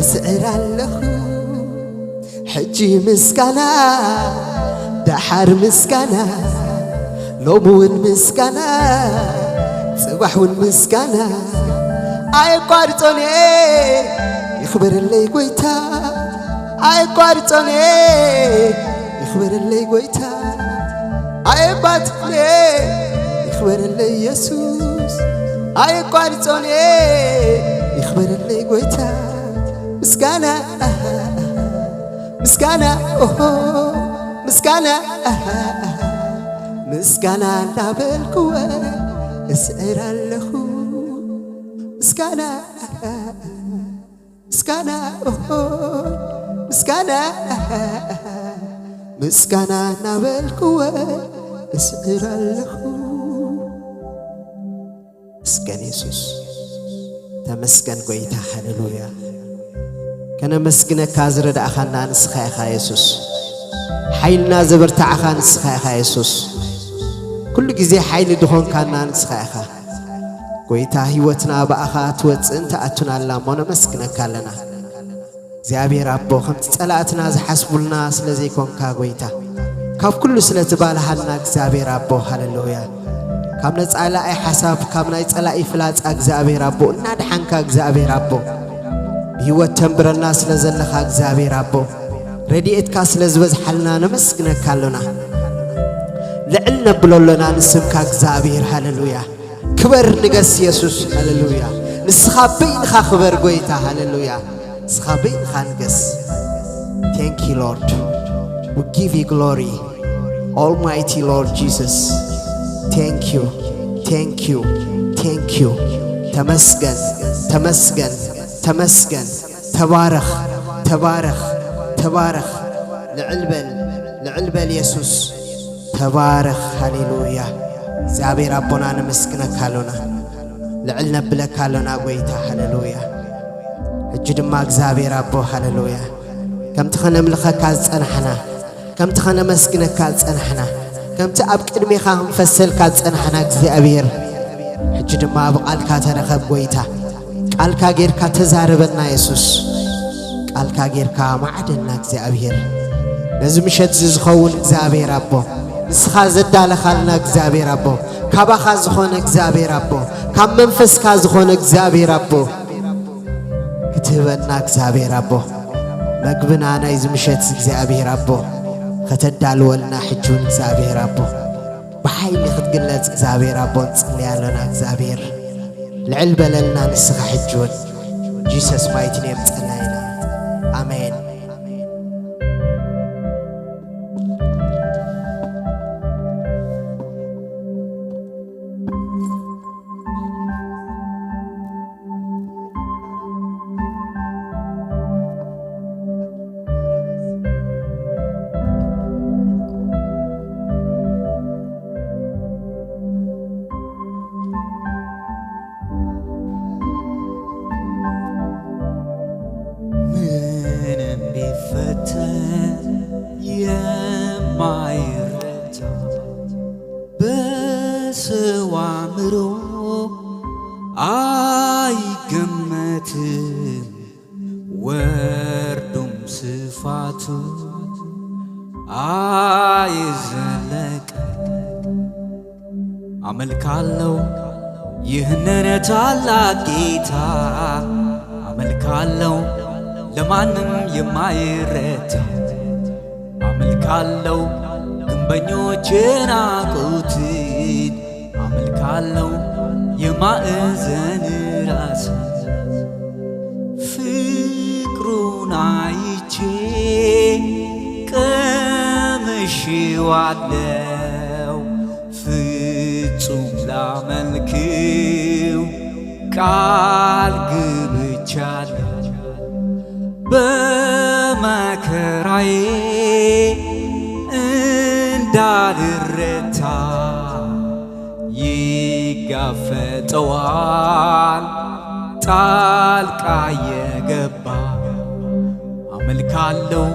እስዕር ኣለኹ። ሕጂ ምስጋና፣ ደሓር ምስጋና፣ ሎሚ እውን ምስጋና፣ ጽባሕ እውን ምስጋና። ኣየቋርጾን እየ፣ ይኽበረለይ ጎይታ። ኣየቋርጾን እየ፣ ይኽበረለይ ጎይታ። ኣየባትዕን እየ፣ ይኽበረለይ የሱስ። ኣየቋርጾን እየ፣ ይኽበረለይ ጎይታ። ምስጋና፣ ምስጋና፣ ኦሆ፣ ምስጋና፣ ምስጋና እናበልኩወ እስዕር ኣለኹ። ምስጋና፣ ምስጋና፣ ኦሆ፣ ምስጋና፣ ምስጋና እናበልኩወ እስዕር ኣለኹ። መስገን የሱስ። ተመስገን ጎይታ፣ ሃሌሉያ። ከነመስግነካ ዝረዳእኻና ንስኻ ኢኻ የሱስ። ሓይልና ዘበርታዕኻ ንስኻ ኢኻ የሱስ። ኩሉ ግዜ ሓይሊ ድኾንካና ንስኻ ኢኻ። ጎይታ፣ ህይወትና ብኣኻ ትወጽእን ትኣቱን ኣላ እሞ ነመስግነካ ኣለና። እግዚኣብሔር ኣቦ፣ ከምቲ ጸላእትና ዝሓስቡልና ስለ ዘይኮንካ ጎይታ፣ ካብ ኩሉ ስለ ትባልሃልና እግዚኣብሔር ኣቦ፣ ሃሌሉያ። ካብ ናይ ጸላኢ ሓሳብ፣ ካብ ናይ ጸላኢ ፍላጻ እግዚኣብሔር ኣቦ፣ እናድሓንካ እግዚኣብሔር ኣቦ፣ ብህይወት ተንብረና ስለ ዘለኻ እግዚኣብሔር ኣቦ፣ ረድኤትካ ስለ ዝበዝሓልና ነመስግነካ ኣሎና። ልዕል ነብሎ ኣሎና ንስምካ እግዚኣብሔር፣ ሃሌሉያ። ክበር ንገስ የሱስ፣ ሃሌሉያ። ንስኻ በይንኻ ክበር ጎይታ፣ ሃሌሉያ። ንስኻ በይንኻ ንገስ። Thank you, Lord. We give you glory. Almighty Lord Jesus. Thank you. Thank you. Thank you. ተመስገን፣ ተመስገን፣ ተመስገን። ተባረኽ፣ ተባረኽ፣ ተባረኽ። ልዕል በል፣ ልዕል በል የሱስ። ተባረኽ፣ ሃሌሉያ። እግዚኣብሔር ኣቦና ነመስግነካ ኣሎና፣ ልዕል ነብለካ ኣሎና ጎይታ፣ ሃሌሉያ። ሕጂ ድማ እግዚኣብሔር ኣቦ፣ ሃሌሉያ፣ ከምቲ ኸነምልኸካ ዝጸናሕና፣ ከምቲ ኸነመስግነካ ዝጸናሕና፣ ከምቲ ኣብ ቅድሜኻ ክንፈሰልካ ዝጸናሕና እግዚኣብሔር፣ ሕጂ ድማ ብቓልካ ተረኸብ ጎይታ። ቃልካ ጌርካ ተዛረበና የሱስ። ቃልካ ጌርካ ማዕደና እግዚኣብሔር። ነዚ ምሸት እዚ ዝኸውን እግዚኣብሔር ኣቦ፣ ንስኻ ዘዳለኻልና እግዚኣብሔር ኣቦ፣ ካባኻ ዝኾነ እግዚኣብሔር ኣቦ፣ ካብ መንፈስካ ዝኾነ እግዚኣብሔር ኣቦ፣ ክትህበና እግዚኣብሔር ኣቦ፣ መግብና ናይዚ ምሸት እግዚኣብሔር ኣቦ፣ ከተዳልወልና ሕጂ እውን እግዚኣብሔር ኣቦ፣ ብሓይሊ ክትግለጽ እግዚኣብሔር ኣቦ ንጽሊ ኣሎና። እግዚኣብሔር ልዕል በለልና ንስኻ ሕጂ እውን። Jesus mighty name ጸላይና። ኣሜን። ምንም ቢፈተን የማይረታ በሰው አእምሮ አይገመትም፣ ወርዱም ስፋቱ አይዘለቅም። አመልካለሁ ይህንን ታላቅ ጌታ፣ አመልካለሁ ለማንም የማይረታ። አመልካለው ግንበኞች ናቁትን፣ አመልካለው የማዕዘን ራስ። ፍቅሩን አይቼ ቀምሼዋለው፣ ፍጹም ላመልክው ቃል ገብቻለው። በመከራዬ እንዳልረታ ይጋፈጠዋል ጣልቃ የገባ። አመልካለው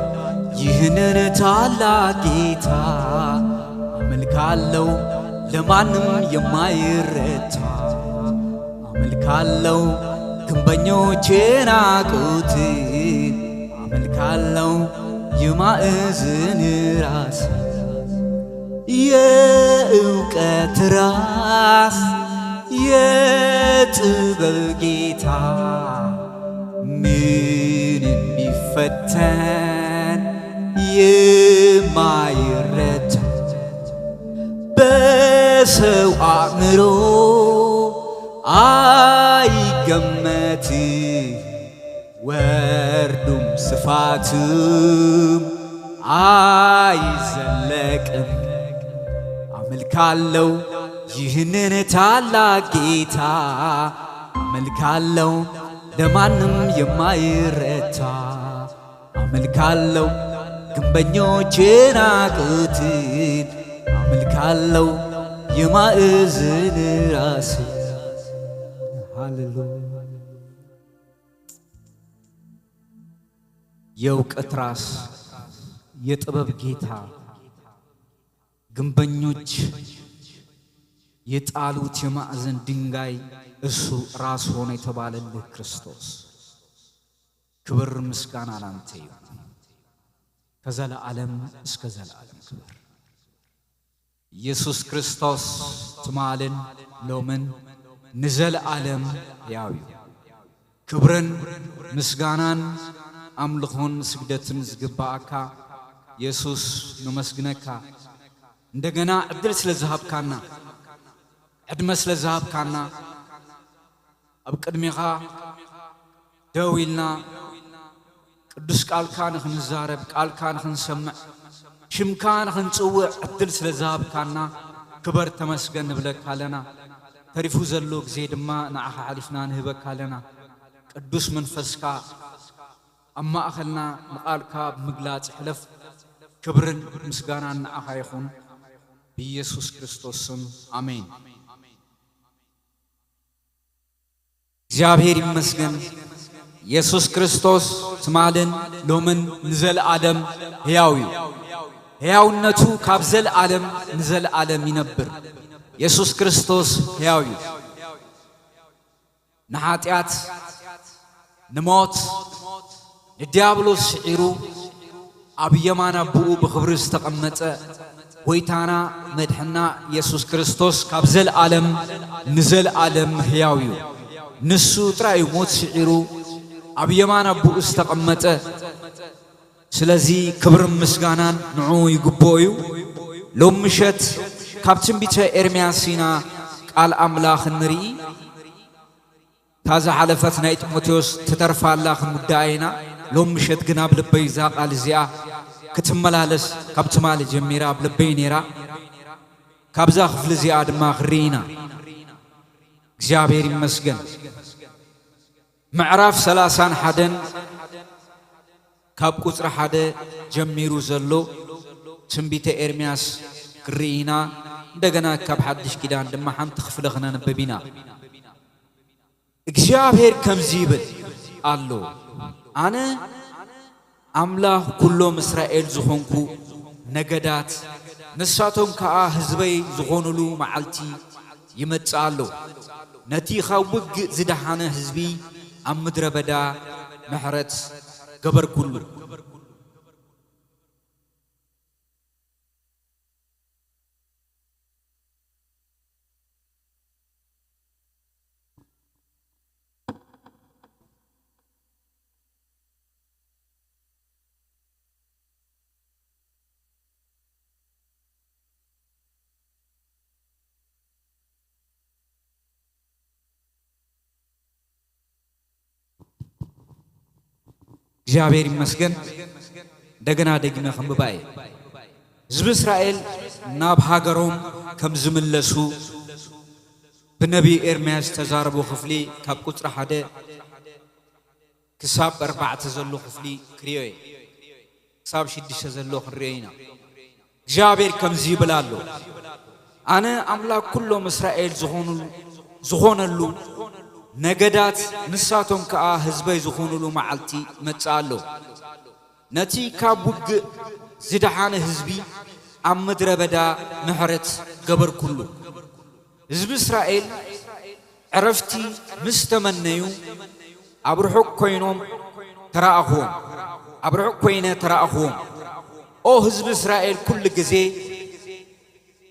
ይህንን ታላቅ ጌታ፣ አመልካለው ለማንም የማይረታ። አመልካለው ግንበኞች ናቁትን፣ አመልካለው የማዕዘን ራስ፣ የእውቀት ራስ፣ የጥበብ ጌታ። ምንም ቢፈተን የማይረታ፣ በሰው አእምሮ አይገመት፣ ወርዱም ስፋቱም አይዘለቅም። አመልካለው ይህንን ታላቅ ጌታ፣ አመልካለው ለማንም የማይረታ። አመልካለው ግንበኞች ናቁትን፣ አመልካለው የማዕዘን ራስ። ሃሌሉያ። የእውቀት ራስ፣ የጥበብ ጌታ፣ ግንበኞች የጣሉት የማዕዘን ድንጋይ እሱ ራስ ሆነ የተባለልህ ክርስቶስ፣ ክብር ምስጋና ላንተ ይሁን፣ ከዘለዓለም እስከ ዘለዓለም ክብር። ኢየሱስ ክርስቶስ ትማልን ሎምን ንዘለዓለም ሕያው እዩ። ክብርን ምስጋናን ኣምልኾን ስግደትን ዝግብኣካ የሱስ፣ ነመስግነካ። እንደገና ዕድል ስለ ዝሃብካና፣ ዕድመ ስለ ዝሃብካና፣ ኣብ ቅድሜኻ ደው ኢልና ቅዱስ ቃልካ ንኽንዛረብ፣ ቃልካ ንኽንሰምዕ፣ ሽምካ ንኽንጽውዕ ዕድል ስለ ዝሃብካና ክበር ተመስገን ንብለካ ኣለና። ተሪፉ ዘሎ ግዜ ድማ ንዓኻ ሓሊፍና ንህበካ ኣለና። ቅዱስ መንፈስካ ኣብ ማእኸልና ንቓልካ ብምግላጽ ሕለፍ። ክብርን ምስጋናን ንዓኻ ይኹን። ብኢየሱስ ክርስቶስ ስም ኣሜን። እግዚኣብሔር ይመስገን። የሱስ ክርስቶስ ትማልን ሎምን ንዘለዓለም ሕያው እዩ። ሕያውነቱ ካብ ዘለዓለም ንዘለዓለም ይነብር። የሱስ ክርስቶስ ሕያው እዩ። ንሓጢኣት፣ ንሞት፣ ንዲያብሎስ ስዒሩ ኣብ የማን ኣቦኡ ብኽብሪ ዝተቐመጠ ጐይታና መድሕና የሱስ ክርስቶስ ካብ ዘለዓለም ንዘለዓለም ሕያው እዩ። ንሱ ጥራይ እዩ ሞት ስዒሩ ኣብ የማን ኣቦኡ ዝተቐመጠ። ስለዚ ክብርን ምስጋናን ንዕኡ ይግብኦ እዩ። ሎም ምሸት ካብ ትንቢተ ኤርምያስ ኢና ቃል ኣምላኽ እንርኢ። እታ ዝሓለፈት ናይ ጢሞቴዎስ ትተርፋ ኣላ ክንውድኣ ኢና። ሎም ምሸት ግን ኣብ ልበይ እዛ ቃል እዚኣ ክትመላለስ ካብ ትማሊ ጀሚራ ኣብ ልበይ ነይራ። ካብዛ ክፍሊ እዚኣ ድማ ክርኢ ኢና። እግዚኣብሔር ይመስገን። ምዕራፍ ሰላሳን ሓደን ካብ ቁጽሪ ሓደ ጀሚሩ ዘሎ ትንቢተ ኤርምያስ ክርኢ ኢና። እንደገና ካብ ሓድሽ ኪዳን ድማ ሓንቲ ክፍሊ ክነንብብ ኢና። እግዚኣብሔር ከምዚ ይብል ኣሎ፣ ኣነ ኣምላኽ ኩሎም እስራኤል ዝኾንኩ ነገዳት፣ ንሳቶም ከኣ ህዝበይ ዝኾኑሉ መዓልቲ ይመጽእ ኣሎ። ነቲ ካብ ውግእ ዝደሓነ ህዝቢ ኣብ ምድረ በዳ ምሕረት ገበርኩሉ። እግዚኣብሔር ይመስገን። እንደገና ደግመ ከንብባ እየ። ህዝቢ እስራኤል ናብ ሃገሮም ከም ዝምለሱ ብነቢ ኤርምያስ ዝተዛረቦ ክፍሊ ካብ ቁጽሪ ሓደ ክሳብ ኣርባዕተ ዘሎ ክፍሊ ክርእዮ እየ። ክሳብ ሽዱሽተ ዘሎ ክንርእዮ ኢና። እግዚኣብሔር ከምዚ ይብል ኣሎ፣ ኣነ ኣምላኽ ኩሎም እስራኤል ዝኾኑ-፣ ዝኾነሉ ነገዳት፣ ንሳቶም ከኣ ህዝበይ ዝኾኑሉ መዓልቲ ይመጽእ ኣሎ። ነቲ ካብ ውግእ ዝደሓነ ህዝቢ ኣብ ምድረ በዳ ምሕረት ገበርኩሉ። ህዝቢ እስራኤል ዕረፍቲ ምስ ተመነዩ፣ ኣብ ርሑቕ ኮይኖም ተራእኽዎም፣ ኣብ ርሑቕ ኮይነ ተራእኽዎም። ኦ ህዝቢ እስራኤል፣ ኩሉ ግዜ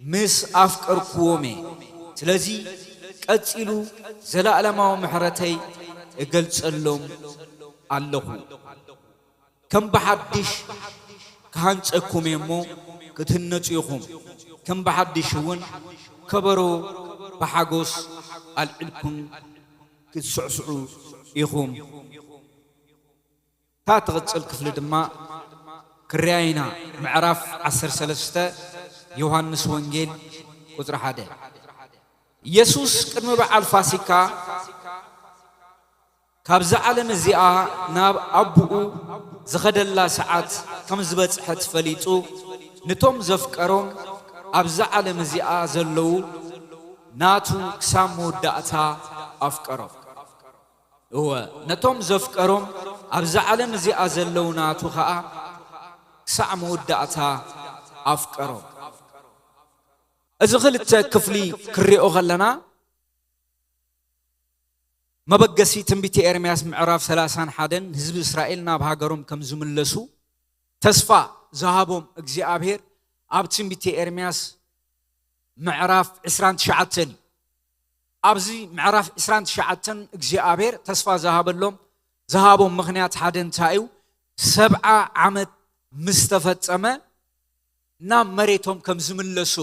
ምስ ኣፍቀርክዎም እየ። ስለዚ ቀጺሉ ዘለኣለማዊ ምሕረተይ እገልጸሎም ኣለኹ። ከም ብሓድሽ ክሃንጸኩም እየ እሞ ክትህነጹ ኢኹም። ከም ብሓድሽ እውን ከበሮ ብሓጎስ ኣልዒልኩም ክትስዕስዑ ኢኹም። እታ ትቕጽል ክፍሊ ድማ ክርያ ኢና። ምዕራፍ ዓሰርተ ሰለስተ ዮሃንስ ወንጌል ቁጽሪ ሓደ። ኢየሱስ ቅድሚ በዓል ፋሲካ ካብዛ ዓለም እዚኣ ናብ ኣቦኡ ዝኸደላ ሰዓት ከም ዝበጽሐት ፈሊጡ፣ ነቶም ዘፍቀሮም ኣብዛ ዓለም እዚኣ ዘለዉ ናቱ ክሳብ መወዳእታ ኣፍቀሮም። እወ፣ ነቶም ዘፍቀሮም ኣብዛ ዓለም እዚኣ ዘለዉ ናቱ ኸኣ ክሳዕ መወዳእታ ኣፍቀሮም። እዚ ክልተ ክፍሊ ክሪኦ ከለና፣ መበገሲ ትንቢት ኤርምያስ ምዕራፍ ሰላሳን ሓደን ህዝቢ እስራኤል ናብ ሃገሮም ከም ዝምለሱ ተስፋ ዝሃቦም እግዚኣብሔር ኣብ ትንቢት ኤርምያስ ምዕራፍ ዕስራን ትሽዓተን እዩ። ኣብዚ ምዕራፍ ዕስራን ትሽዓተን እግዚኣብሔር ተስፋ ዝሃበሎም፣ ዝሃቦም ምኽንያት ሓደ እንታይ እዩ? ሰብዓ ዓመት ምስ ተፈጸመ ናብ መሬቶም ከም ዝምለሱ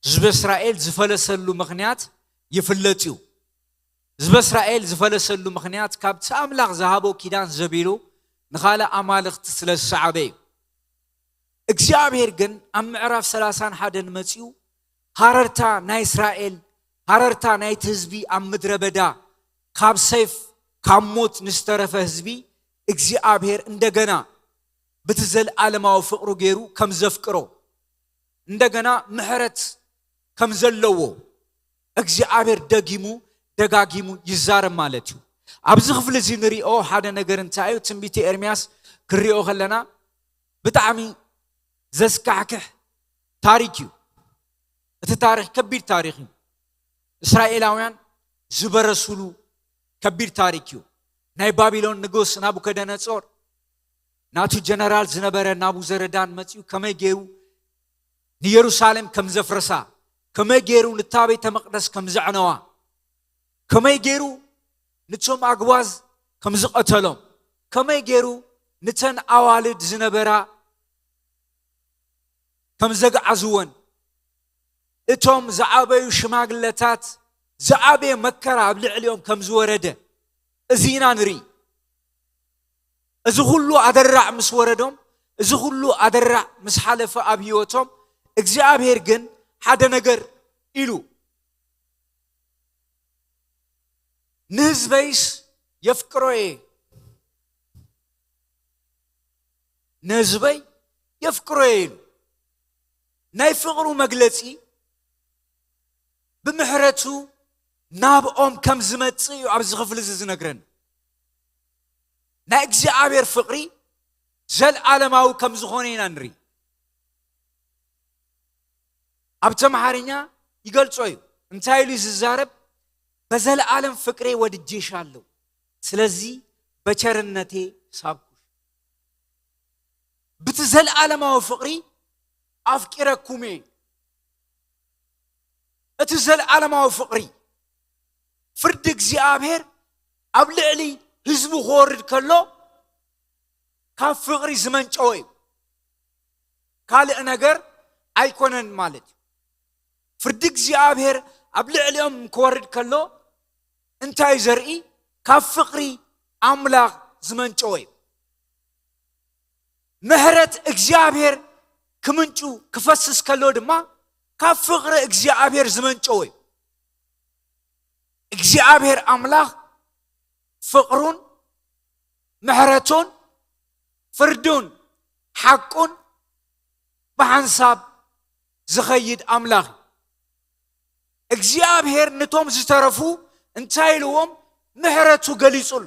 ህዝቢ እስራኤል ዝፈለሰሉ ምኽንያት ይፍለጥ እዩ። ህዝቢ እስራኤል ዝፈለሰሉ ምኽንያት ካብቲ ኣምላኽ ዝሃቦ ኪዳን ዘቢሉ ንኻልእ ኣማልኽቲ ስለ ዝሰዓበ እዩ። እግዚኣብሔር ግን ኣብ ምዕራፍ ሰላሳን ሓደን መጺኡ ሃረርታ ናይ እስራኤል፣ ሃረርታ ናይቲ ህዝቢ ኣብ ምድረ በዳ ካብ ሰይፍ ካብ ሞት ንዝተረፈ ህዝቢ እግዚኣብሔር እንደገና ብቲ ዘለዓለማዊ ፍቕሩ ገይሩ ከም ዘፍቅሮ፣ እንደገና ምሕረት ከም ዘለዎ እግዚኣብሔር ደጊሙ ደጋጊሙ ይዛረብ ማለት እዩ። ኣብዚ ክፍሊ እዚ ንሪኦ ሓደ ነገር እንታይ እዩ? ትንቢት ኤርምያስ ክንሪኦ ከለና ብጣዕሚ ዘስካሕክሕ ታሪክ እዩ። እቲ ታሪክ ከቢድ ታሪክ እዩ። እስራኤላውያን ዝበረሱሉ ከቢድ ታሪክ እዩ። ናይ ባቢሎን ንጉስ ናቡከደነጾር ናቱ ጀነራል ዝነበረ ናቡዘረዳን መጺኡ ከመይ ገይሩ ንየሩሳሌም ከም ዘፍረሳ፣ ከመይ ገይሩ ንታ ቤተ መቕደስ ከም ዘዕነዋ፣ ከመይ ገይሩ ንቶም ኣግባዝ ከም ዝቐተሎም፣ ከመይ ገይሩ ንተን ኣዋልድ ዝነበራ ከም ዘግዓዝወን፣ እቶም ዝዓበዩ ሽማግለታት ዝዓበየ መከራ ኣብ ልዕሊኦም ከም ዝወረደ እዚ ኢና ንርኢ። እዚ ኩሉ ኣደራዕ ምስ ወረዶም፣ እዚ ኩሉ ኣደራዕ ምስ ሓለፈ ኣብ ህይወቶም፣ እግዚኣብሔር ግን ሓደ ነገር ኢሉ፣ "ንህዝበይስ የፍቅሮ እየ፣ ንህዝበይ የፍቅሮ እየ" ኢሉ። ናይ ፍቕሩ መግለጺ ብምሕረቱ ናብኦም ከም ዝመጽእ እዩ ኣብዚ ክፍሊ እዚ ዝነግረን። ናይ እግዚኣብሔር ፍቕሪ ዘልዓለማዊ ከም ዝኾነ ኢና ንርኢ። ኣብ ተምሓርኛ ይገልጾ እዩ። እንታይ ኢሉ እዩ ዝዛረብ? "በዘለዓለም ፍቅሬ ወድጄሻለሁ፣ ስለዚህ በቸርነቴ ሳብኩሽ።" ብቲ ዘለዓለማዊ ፍቕሪ ኣፍቂረኩም እየ። እቲ ዘለዓለማዊ ፍቕሪ፣ ፍርዲ እግዚኣብሔር ኣብ ልዕሊ ህዝቡ ክወርድ ከሎ ካብ ፍቕሪ ዝመንጨወ እዩ። ካልእ ነገር ኣይኮነን ማለት እዩ። ፍርዲ እግዚኣብሔር ኣብ ልዕሊኦም ክወርድ ከሎ እንታይ ዘርኢ? ካብ ፍቕሪ ኣምላኽ ዝመንጨወ እዩ። ምሕረት እግዚኣብሔር ክምንጩ ክፈስስ ከሎ ድማ ካብ ፍቕሪ እግዚኣብሔር ዝመንጨወ እዩ። እግዚኣብሔር ኣምላኽ ፍቕሩን ምሕረቱን ፍርዱን ሓቁን ብሓንሳብ ዝኸይድ ኣምላኽ እዩ። እግዚኣብሔር ንቶም ዝተረፉ እንታይ ኢልዎም? ምሕረቱ ገሊጹ ኣሎ።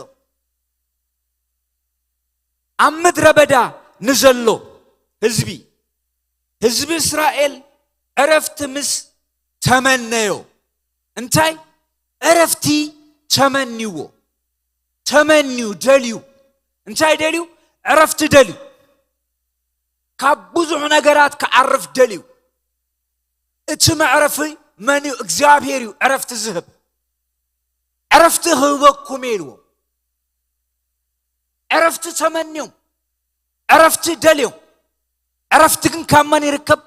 ኣብ ምድረ በዳ ንዘሎ ህዝቢ፣ ህዝቢ እስራኤል ዕረፍቲ ምስ ተመነዮ፣ እንታይ ዕረፍቲ ተመንዎ? ተመንዩ፣ ደልዩ። እንታይ ደልዩ? ዕረፍቲ ደልዩ። ካብ ብዙሕ ነገራት ክዓርፍ ደልዩ። እቲ መዕረፊ መን እዩ? እግዚኣብሔር እዩ ዕረፍቲ ዝህብ። ዕረፍቲ ክህበኩም እየ ኢልዎም። ዕረፍቲ ተመንዮም፣ ዕረፍቲ ደልዮም። ዕረፍቲ ግን ካብ መን ይርከብ?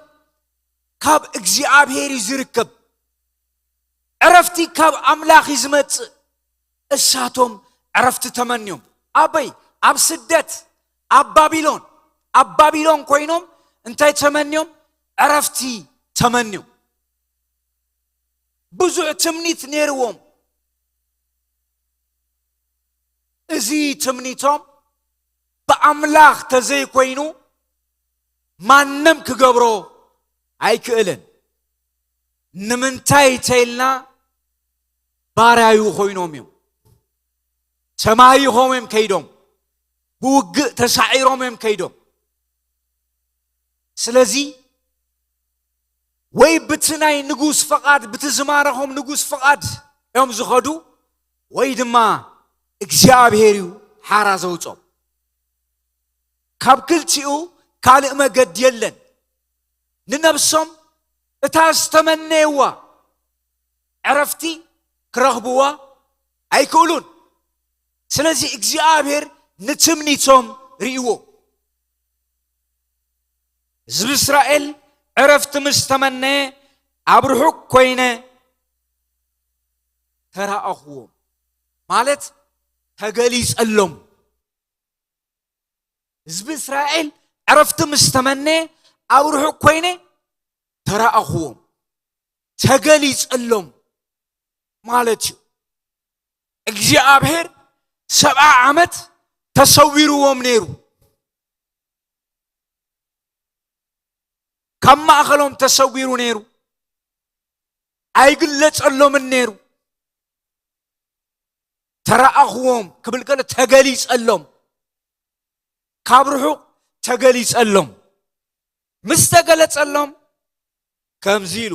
ካብ እግዚኣብሔር እዩ ዝርከብ። ዕረፍቲ ካብ ኣምላኽ እዩ ዝመጽእ። እሳቶም ዕረፍቲ ተመንዮም። ኣበይ? ኣብ ስደት፣ ኣብ ባቢሎን። ኣብ ባቢሎን ኮይኖም እንታይ ተመንዮም? ዕረፍቲ ተመንዮም። ብዙሕ ትምኒት ነይርዎም። እዚ ትምኒቶም ብኣምላኽ ተዘይኮይኑ ማንም ክገብሮ ኣይክእልን። ንምንታይ ተይልና ባርያዩ ኮይኖም እዮም። ተማሂኾም እዮም ከይዶም። ብውግእ ተሳዒሮም እዮም ከይዶም። ስለዚ ወይ ብቲ ናይ ንጉስ ፍቓድ፣ ብቲ ዝማረኾም ንጉስ ፍቓድ እዮም ዝኸዱ፣ ወይ ድማ እግዚኣብሔር እዩ ሓራ ዘውጾም። ካብ ክልቲኡ ካልእ መገዲ የለን። ንነብሶም እታ ዝተመነየዋ ዕረፍቲ ክረኽብዋ ኣይክእሉን። ስለዚ እግዚኣብሔር ንትምኒቶም ርእይዎ። ህዝቢ እስራኤል ዕረፍቲ ምስ ተመነየ ኣብ ርሑቕ ኮይነ ተራኣኽዎም፣ ማለት ተገሊጸሎም። ህዝቢ እስራኤል ዕረፍቲ ምስ ተመነየ ኣብ ርሑቕ ኮይነ ተራኣኽዎም፣ ተገሊጸሎም ማለት እዩ። እግዚኣብሔር ሰብዓ ዓመት ተሰዊርዎም ነይሩ። ካብ ማእኸሎም ተሰዊሩ ነይሩ። ኣይግለጸሎምን ነይሩ። ተራኣኽዎም ክብል ከሎ ተገሊጸሎም። ካብ ርሑቕ ተገሊጸሎም። ምስ ተገለጸሎም ከምዚ ኢሉ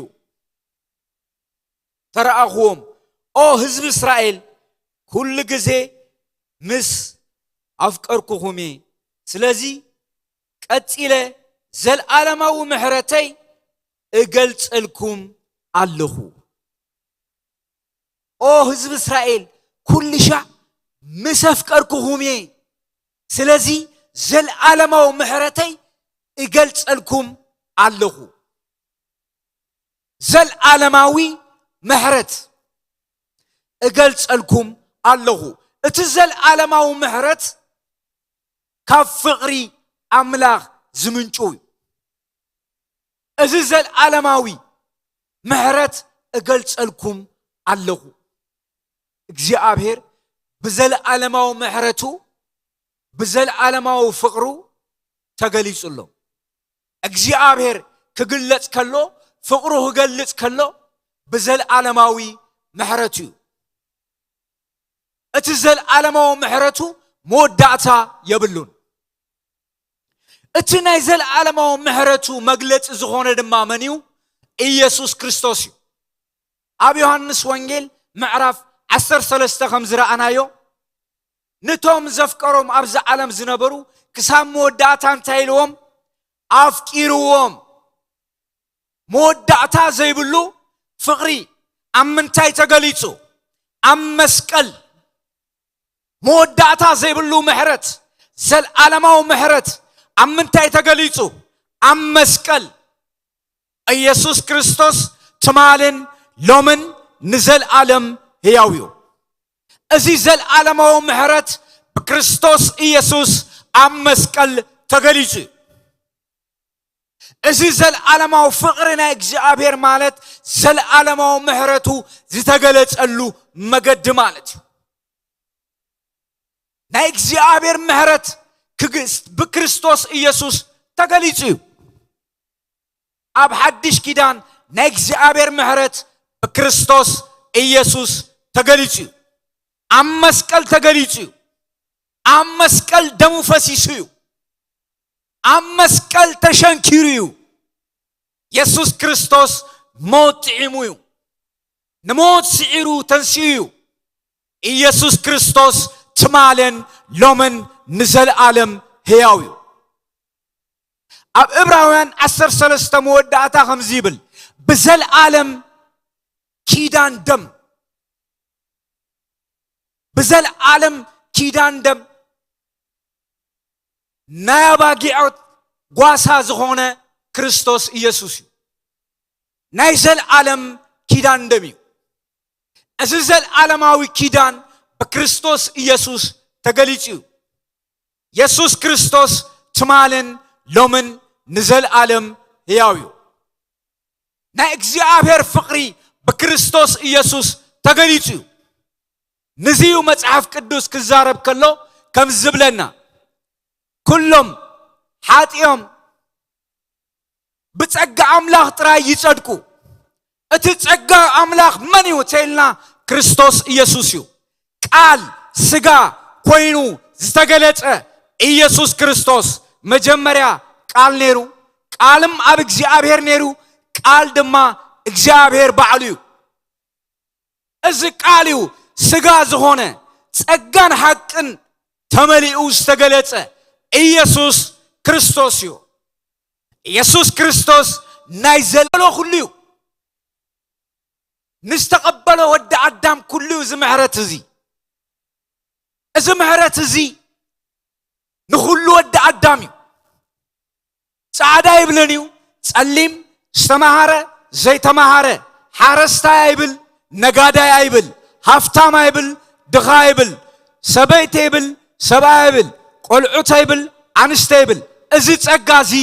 ተራኣኽዎም፣ ኦ ህዝቢ እስራኤል፣ ኩሉ ግዜ ምስ ኣፍቀርኩኹም እየ። ስለዚ ቀጺለ ዘልኣለማዊ ምሕረተይ እገልጸልኩም ኣለኹ። ኦ ህዝቢ እስራኤል፣ ኩሉ ሻዕ ምስ ኣፍቀርኩኹም እየ። ስለዚ ዘልኣለማዊ ምሕረተይ እገልጸልኩም ኣለኹ። ዘልኣለማዊ ምሕረት እገልጸልኩም ኣለኹ። እቲ ዘልኣለማዊ ምሕረት ካብ ፍቕሪ ኣምላኽ ዝምንጩ እዩ። እዚ ዘልኣለማዊ ምሕረት እገልጸልኩም ኣለኹ። እግዚኣብሔር ብዘልኣለማዊ ምሕረቱ፣ ብዘልኣለማዊ ፍቕሩ ተገሊጹ ኣሎ። እግዚኣብሔር ክግለጽ ከሎ፣ ፍቕሩ ክገልጽ ከሎ ብዘልኣለማዊ ምሕረቱ እዩ። እቲ ዘልኣለማዊ ምሕረቱ መወዳእታ የብሉን። እቲ ናይ ዘልኣለማዊ ምሕረቱ መግለጺ ዝኾነ ድማ መን እዩ? ኢየሱስ ክርስቶስ እዩ። ኣብ ዮሃንስ ወንጌል ምዕራፍ ዓሰርተ ሰለስተ ከም ዝረኣናዮ፣ ነቶም ዘፍቀሮም ኣብዚ ዓለም ዝነበሩ ክሳብ መወዳእታ እንታይ ኢልዎም? ኣፍቂርዎም። መወዳእታ ዘይብሉ ፍቕሪ ኣብ ምንታይ ተገሊጹ? ኣብ መስቀል። መወዳእታ ዘይብሉ ምሕረት፣ ዘልኣለማዊ ምሕረት ኣብ ምንታይ ተገሊጹ? ኣብ መስቀል። ኢየሱስ ክርስቶስ ትማልን ሎምን ንዘልኣለም ህያው እዩ። እዚ ዘልኣለማዊ ምሕረት ብክርስቶስ ኢየሱስ ኣብ መስቀል ተገሊጹ እዩ። እዚ ዘልዓለማዊ ፍቕሪ ናይ እግዚኣብሔር ማለት ዘልዓለማዊ ምሕረቱ ዝተገለጸሉ መገዲ ማለት እዩ። ናይ እግዚኣብሔር ምሕረት ክግስ ብክርስቶስ ኢየሱስ ተገሊጹ እዩ። ኣብ ሓድሽ ኪዳን ናይ እግዚኣብሔር ምሕረት ብክርስቶስ ኢየሱስ ተገሊጹ እዩ። ኣብ መስቀል ተገሊጹ እዩ። ኣብ መስቀል ደሙ ፈሲሱ እዩ። ኣብ መስቀል ተሸንኪሩ እዩ። የሱስ ክርስቶስ ሞት ጥዒሙ እዩ። ንሞት ስዒሩ ተንሲኡ እዩ። ኢየሱስ ክርስቶስ ትማልን ሎምን ንዘለኣለም ህያው እዩ። ኣብ ዕብራውያን ዓሰርተ ሰለስተ መወዳእታ ከምዚ ይብል፣ ብዘለኣለም ኪዳን ደም፣ ብዘለኣለም ኪዳን ደም ናይ ኣባጊዖት ጓሳ ዝኾነ ክርስቶስ ኢየሱስ እዩ። ናይ ዘለኣለም ኪዳን ደም እዩ። እዚ ዘለኣለማዊ ኪዳን ብክርስቶስ ኢየሱስ ተገሊጹ እዩ። የሱስ ክርስቶስ ትማልን ሎምን ንዘለኣለም ህያው እዩ። ናይ እግዚኣብሔር ፍቕሪ ብክርስቶስ ኢየሱስ ተገሊጹ እዩ። ንዚዩ መጽሓፍ ቅዱስ ክዛረብ ከሎ ከም ዝብለና፣ ኩሎም ሓጢኦም ብጸጋ ኣምላኽ ጥራይ ይጸድቁ። እቲ ጸጋ ኣምላኽ መን እዩ ተልና? ክርስቶስ ኢየሱስ እዩ። ቃል ስጋ ኮይኑ ዝተገለጸ ኢየሱስ ክርስቶስ። መጀመርያ ቃል ነይሩ፣ ቃልም ኣብ እግዚኣብሔር ነይሩ፣ ቃል ድማ እግዚኣብሔር ባዕሉ እዩ። እዚ ቃል እዩ ስጋ ዝኾነ፣ ጸጋን ሓቅን ተመሊኡ ዝተገለጸ ኢየሱስ ክርስቶስ እዩ። ኢየሱስ ክርስቶስ ናይ ዘለዎ ኩሉ እዩ። ንዝተቐበሎ ወዲ ኣዳም ኩሉ እዩ እዚ ምሕረት እዚ። እዚ ምሕረት እዚ ንኹሉ ወዲ ኣዳም እዩ። ጻዕዳ ኣይብልን እዩ፣ ጸሊም፣ ዝተማሃረ፣ ዘይተማሃረ፣ ሓረስታይ ኣይብል፣ ነጋዳይ ኣይብል፣ ሃፍታም ኣይብል፣ ድኻ ኣይብል፣ ሰበይቲ ኣይብል፣ ሰብኣይ ኣይብል፣ ቆልዑት ኣይብል፣ ኣንስቲ ኣይብል። እዚ ጸጋ እዚ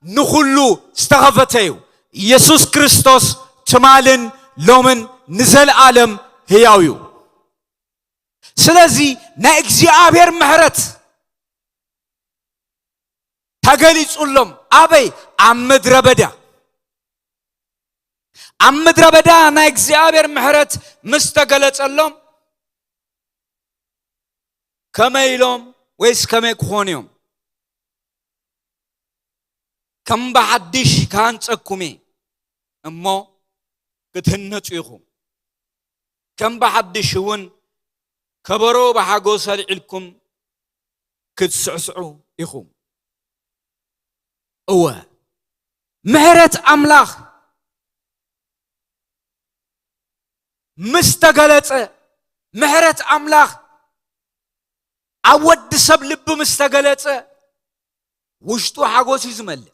ንኹሉ ዝተኸፈተ እዩ። ኢየሱስ ክርስቶስ ትማልን ሎምን ንዘለኣለም ህያው እዩ። ስለዚ ናይ እግዚኣብሔር ምሕረት ተገሊጹሎም። ኣበይ? ኣብ ምድረ በዳ። ኣብ ምድረ በዳ ናይ እግዚኣብሔር ምሕረት ምስ ተገለጸሎም ከመይ ኢሎም ወይስ ከመይ ክኾኑ እዮም? ከም ብሓድሽ ክሃንጸኩም እየ እሞ ክትህነጹ ኢኹም። ከም ብሓድሽ እውን ከበሮ ብሓጎስ ኣልዒልኩም ክትስዕስዑ ኢኹም። እወ፣ ምሕረት ኣምላኽ ምስ ተገለጸ፣ ምሕረት ኣምላኽ ኣብ ወዲ ሰብ ልቢ ምስ ተገለጸ፣ ውሽጡ ሓጎስ እዩ ዝመልእ፣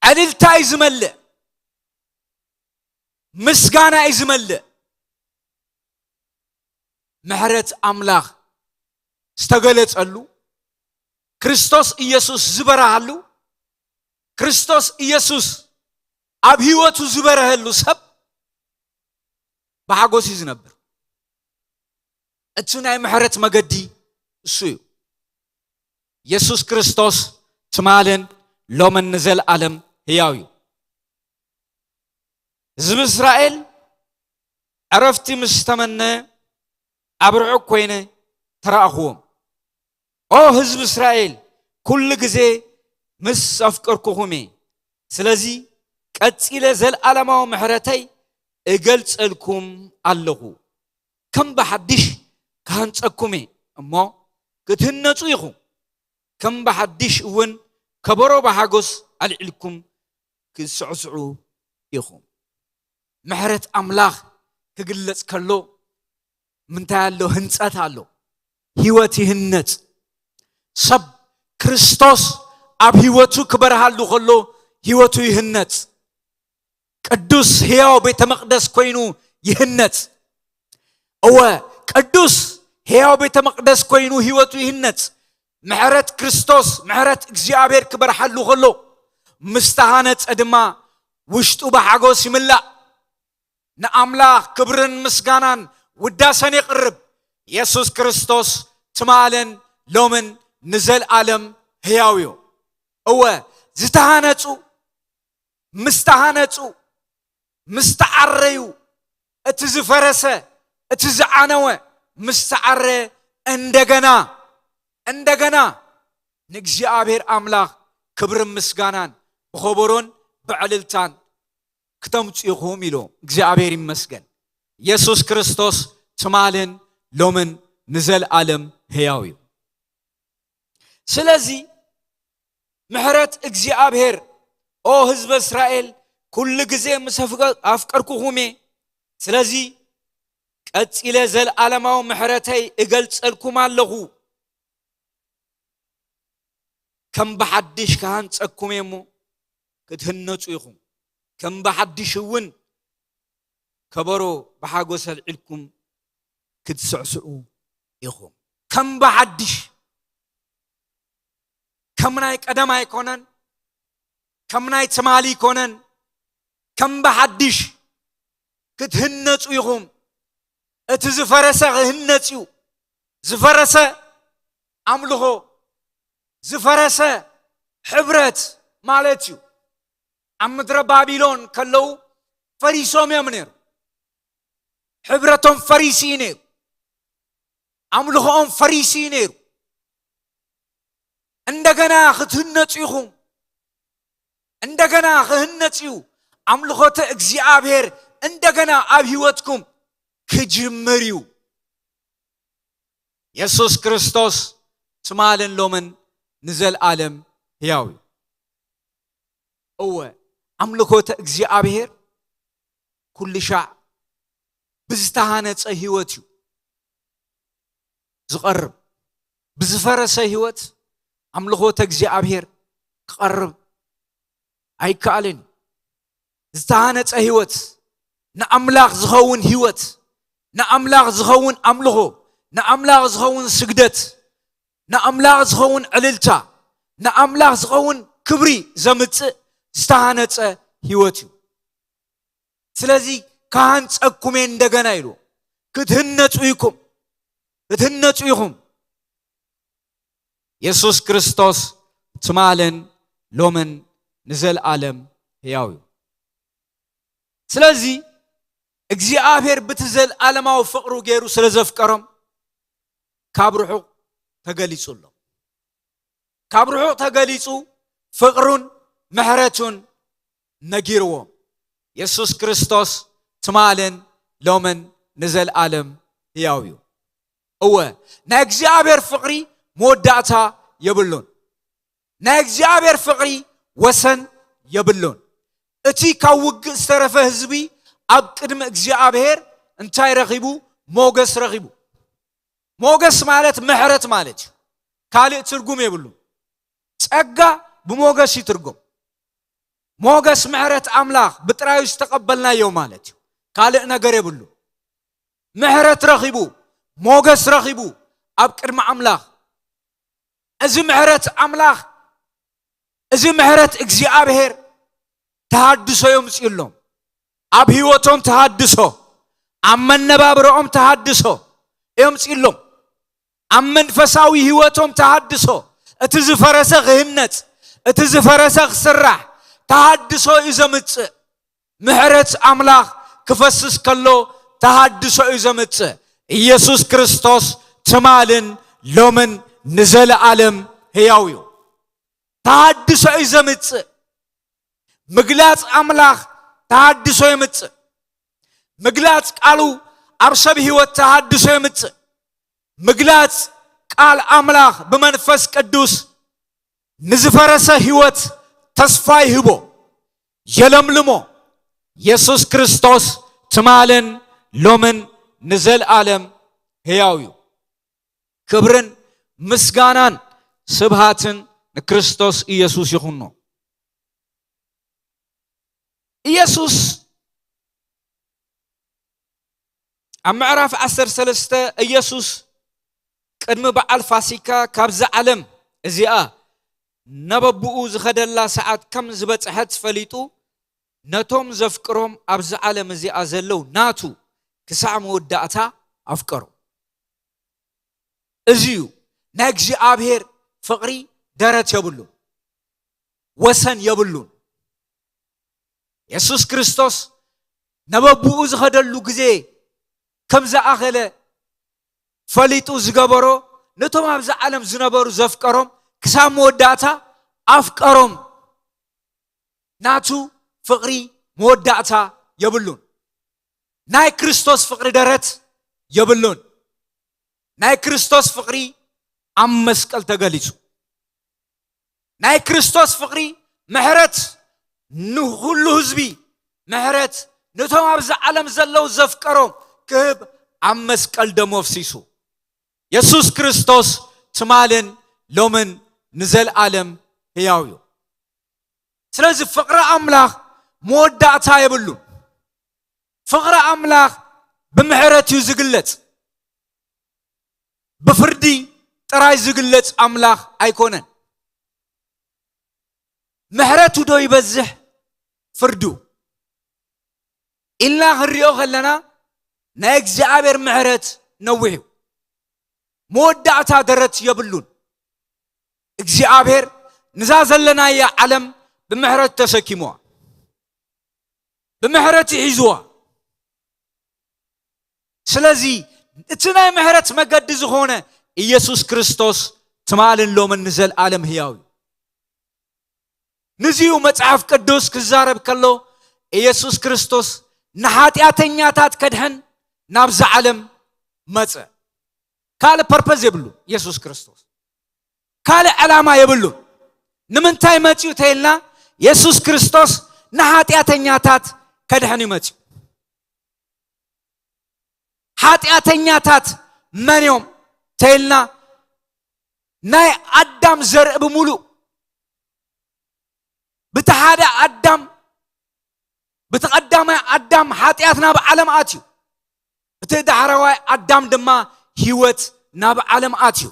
ዕልልታ እዩ ዝመልእ፣ ምስጋና እዩ ዝመልእ። ምሕረት ኣምላኽ ዝተገለጸሉ፣ ክርስቶስ ኢየሱስ ዝበረሃሉ፣ ክርስቶስ ኢየሱስ ኣብ ህይወቱ ዝበረሀሉ ሰብ ብሓጎስ እዩ ዝነብር። እቲ ናይ ምሕረት መገዲ እሱ እዩ። የሱስ ክርስቶስ ትማልን ሎምን ንዘለኣለም ህያው እዩ። ህዝቢ እስራኤል ዕረፍቲ ምስ ተመነ ኣብ ርሑቕ ኮይነ ተራእኽዎም። ኦ ህዝቢ እስራኤል፣ ኩሉ ግዜ ምስ ኣፍቀርኩኹም እየ። ስለዚ ቀጺለ ዘለኣለማዊ ምሕረተይ እገልጸልኩም ኣለኹ። ከም ብሓድሽ ክሃንጸኩም እየ እሞ ክትህነጹ ኢኹም። ከም ብሓድሽ እውን ከበሮ ብሓጎስ ኣልዒልኩም ክትስዕስዑ ኢኹም። ምሕረት ኣምላኽ ክግለጽ ከሎ ምንታይ ኣሎ? ህንጸት ኣሎ። ህይወት ይህነጽ። ሰብ ክርስቶስ ኣብ ህይወቱ ክበርሃሉ ከሎ ህይወቱ ይህነጽ። ቅዱስ ህያው ቤተ መቕደስ ኮይኑ ይህነጽ። እወ፣ ቅዱስ ሕያው ቤተ መቕደስ ኮይኑ ህይወቱ ይህነጽ። ምሕረት ክርስቶስ፣ ምሕረት እግዚኣብሔር ክበርሓሉ ከሎ፣ ምስ ተሃነጸ ድማ ውሽጡ ብሓጎስ ይምላእ። ንኣምላኽ ክብርን ምስጋናን ውዳሰን የቕርብ። የሱስ ክርስቶስ ትማልን ሎምን ንዘልኣለም ህያው እዩ። እወ፣ ዝተሃነጹ፣ ምስ ተሃነጹ፣ ምስ ተዓረዩ፣ እቲ ዝፈረሰ፣ እቲ ዝዓነወ ምስ ተዓረ፣ እንደገና፣ እንደገና ንእግዚኣብሔር ኣምላኽ ክብርን ምስጋናን ብኸበሮን ብዕልልታን ክተምጹ ኢኹም ኢሉ። እግዚኣብሔር ይመስገን። የሱስ ክርስቶስ ትማልን ሎምን ንዘልኣለም ህያው እዩ። ስለዚ ምሕረት እግዚኣብሔር፣ ኦ ህዝበ እስራኤል፣ ኩሉ ግዜ ምስ ኣፍቀ-፣ ኣፍቀርኩኹም እየ። ስለዚ ቀጺለ ዘልኣለማዊ ምሕረተይ እገልጸልኩም ኣለኹ። ከም ብሓድሽ ክሃንጸኩም እየ እሞ ክትህነጹ ኢኹም። ከም ብሓድሽ እውን ከበሮ ብሓጎስ ኣልዒልኩም ክትስዕስዑ ኢኹም። ከም ብሓድሽ፣ ከም ናይ ቀደም ኣይኮነን፣ ከም ናይ ትማሊ ኣይኮነን፣ ከም ብሓድሽ ክትህነጹ ኢኹም። እቲ ዝፈረሰ ክህነጽ እዩ። ዝፈረሰ ኣምልኾ፣ ዝፈረሰ ሕብረት ማለት እዩ። ኣብ ምድረ ባቢሎን ከለዉ ፈሪሶም እዮም ነይሩ። ሕብረቶም ፈሪሱ እዩ ነይሩ። ኣምልኾኦም ፈሪሱ እዩ ነይሩ። እንደገና ክትህነጹ ኢኹም። እንደገና ክህነጽ እዩ። ኣምልኾተ እግዚኣብሔር እንደገና ኣብ ህይወትኩም ክጅምር እዩ። የሱስ ክርስቶስ ትማልን ሎምን ንዘልኣለም ህያው እዩ። እወ፣ ኣምልኾተ እግዚኣብሔር ኩሉ ሻዕ ብዝተሃነጸ ህይወት እዩ ዝቐርብ። ብዝፈረሰ ህይወት ኣምልኾተ እግዚኣብሔር ክቐርብ ኣይከኣልን እዩ። ዝተሃነጸ ህይወት፣ ንኣምላኽ ዝኸውን ህይወት፣ ንኣምላኽ ዝኸውን ኣምልኾ፣ ንኣምላኽ ዝኸውን ስግደት፣ ንኣምላኽ ዝኸውን ዕልልታ፣ ንኣምላኽ ዝኸውን ክብሪ ዘምጽእ ዝተሃነጸ ህይወት እዩ። ስለዚ ክሃንጸኩም እየ እንደገና ኢሉ። ክትህነጹ ኢኹም፣ ክትህነጹ ኢኹም። የሱስ ክርስቶስ ትማልን ሎምን ንዘልኣለም ህያው እዩ። ስለዚ እግዚኣብሔር ብቲ ዘልኣለማዊ ፍቕሩ ገይሩ ስለ ዘፍቀሮም ካብ ርሑቕ ተገሊጹ ኣሎ። ካብ ርሑቕ ተገሊጹ ፍቕሩን ምሕረቱን ነጊርዎም። የሱስ ክርስቶስ ትማልን ሎምን ንዘልኣለም ህያው እዩ። እወ፣ ናይ እግዚኣብሔር ፍቕሪ መወዳእታ የብሉን። ናይ እግዚኣብሔር ፍቕሪ ወሰን የብሉን። እቲ ካብ ውግእ ዝተረፈ ህዝቢ ኣብ ቅድሚ እግዚኣብሔር እንታይ ረኺቡ? ሞገስ ረኺቡ። ሞገስ ማለት ምሕረት ማለት እዩ። ካልእ ትርጉም የብሉን። ጸጋ ብሞገስ ይትርጎም። ሞገስ ምሕረት ኣምላኽ ብጥራዩ ዝተቐበልናዮ ማለት እዩ። ካልእ ነገር የብሉ። ምሕረት ረኺቡ፣ ሞገስ ረኺቡ ኣብ ቅድሚ ኣምላኽ። እዚ ምሕረት ኣምላኽ፣ እዚ ምሕረት እግዚኣብሔር ተሃድሶ የምጽእሎም። ኣብ ህይወቶም ተሃድሶ፣ ኣብ መነባብሮኦም ተሃድሶ የምጽእሎም። ኣብ መንፈሳዊ ህይወቶም ተሃድሶ፣ እቲ ዝፈረሰ ክህነጽ፣ እቲ ዝፈረሰ ክስራሕ፣ ተሃድሶ እዩ ዘምጽእ። ምሕረት ኣምላኽ ክፈስስ ከሎ ተሃድሶ እዩ ዘምጽእ። ኢየሱስ ክርስቶስ ትማልን ሎምን ንዘለኣለም ህያው እዩ። ተሃድሶ እዩ ዘምጽእ። ምግላጽ ኣምላኽ ተሃድሶ የምጽእ። ምግላጽ ቃሉ ኣብ ሰብ ህይወት ተሃድሶ የምጽእ። ምግላጽ ቃል ኣምላኽ ብመንፈስ ቅዱስ ንዝፈረሰ ህይወት ተስፋ ይህቦ፣ የለምልሞ። የሱስ ክርስቶስ ትማልን ሎምን ንዘልኣለም ህያው እዩ። ክብርን ምስጋናን ስብሃትን ንክርስቶስ ኢየሱስ ይኹኖ። ኢየሱስ ኣብ ምዕራፍ ዓሰርተ ሰለስተ ኢየሱስ ቅድሚ በዓል ፋሲካ ካብዛ ዓለም እዚኣ ነበብኡ ዝኸደላ ሰዓት ከም ዝበጽሐት ፈሊጡ፣ ነቶም ዘፍቅሮም ኣብዛ ዓለም እዚኣ ዘለዉ ናቱ ክሳዕ መወዳእታ ኣፍቀሮም። እዚ እዩ ናይ እግዚኣብሔር ፍቕሪ፣ ደረት የብሉን፣ ወሰን የብሉን። የሱስ ክርስቶስ ነበብኡ ዝኸደሉ ግዜ ከም ዝኣኸለ ፈሊጡ ዝገበሮ፣ ነቶም ኣብዛ ዓለም ዝነበሩ ዘፍቀሮም ክሳብ መወዳእታ ኣፍቀሮም። ናቱ ፍቕሪ መወዳእታ የብሉን። ናይ ክርስቶስ ፍቕሪ ደረት የብሉን። ናይ ክርስቶስ ፍቕሪ ኣብ መስቀል ተገሊጹ። ናይ ክርስቶስ ፍቕሪ ምሕረት ንኹሉ ህዝቢ፣ ምሕረት ነቶም ኣብዚ ዓለም ዘለዉ ዘፍቀሮም ክህብ ኣብ መስቀል ደሙ ኣፍሲሱ። የሱስ ክርስቶስ ትማልን ሎምን ንዘለኣለም ህያው እዩ። ስለዚ ፍቕሪ ኣምላኽ መወዳእታ የብሉን። ፍቕሪ ኣምላኽ ብምሕረት እዩ ዝግለጽ። ብፍርዲ ጥራይ ዝግለጽ ኣምላኽ ኣይኮነን። ምሕረቱ ዶ ይበዝሕ ፍርዱ ኢልና ክንሪኦ ከለና፣ ናይ እግዚኣብሔር ምሕረት ነዊሕ እዩ። መወዳእታ ደረት የብሉን። እግዚኣብሔር ንዛ ዘለናያ ዓለም ብምሕረት ተሰኪምዋ፣ ብምሕረት ይሒዝዋ። ስለዚ እቲ ናይ ምሕረት መገዲ ዝኾነ ኢየሱስ ክርስቶስ ትማልን ሎምን ንዘለኣለም ህያው እዩ። ንዚዩ መጽሓፍ ቅዱስ ክዛረብ ከሎ፣ ኢየሱስ ክርስቶስ ንሓጢኣተኛታት ከድሕን ናብዛ ዓለም መጸ። ካልእ ፐርፐዝ የብሉ ኢየሱስ ክርስቶስ። ካልእ ዕላማ የብሉን። ንምንታይ መጺኡ ተይልና፣ የሱስ ክርስቶስ ንሓጢኣተኛታት ከድሕን እዩ መጺኡ። ሓጢኣተኛታት መን እዮም ተይልና፣ ናይ ኣዳም ዘርኢ ብምሉእ፣ ብቲ ሓደ ኣዳም፣ ብቲ ቀዳማይ ኣዳም ሓጢኣት ናብ ዓለም ኣትዩ፣ እቲ ዳሕረዋይ ኣዳም ድማ ህይወት ናብ ዓለም ኣትዩ።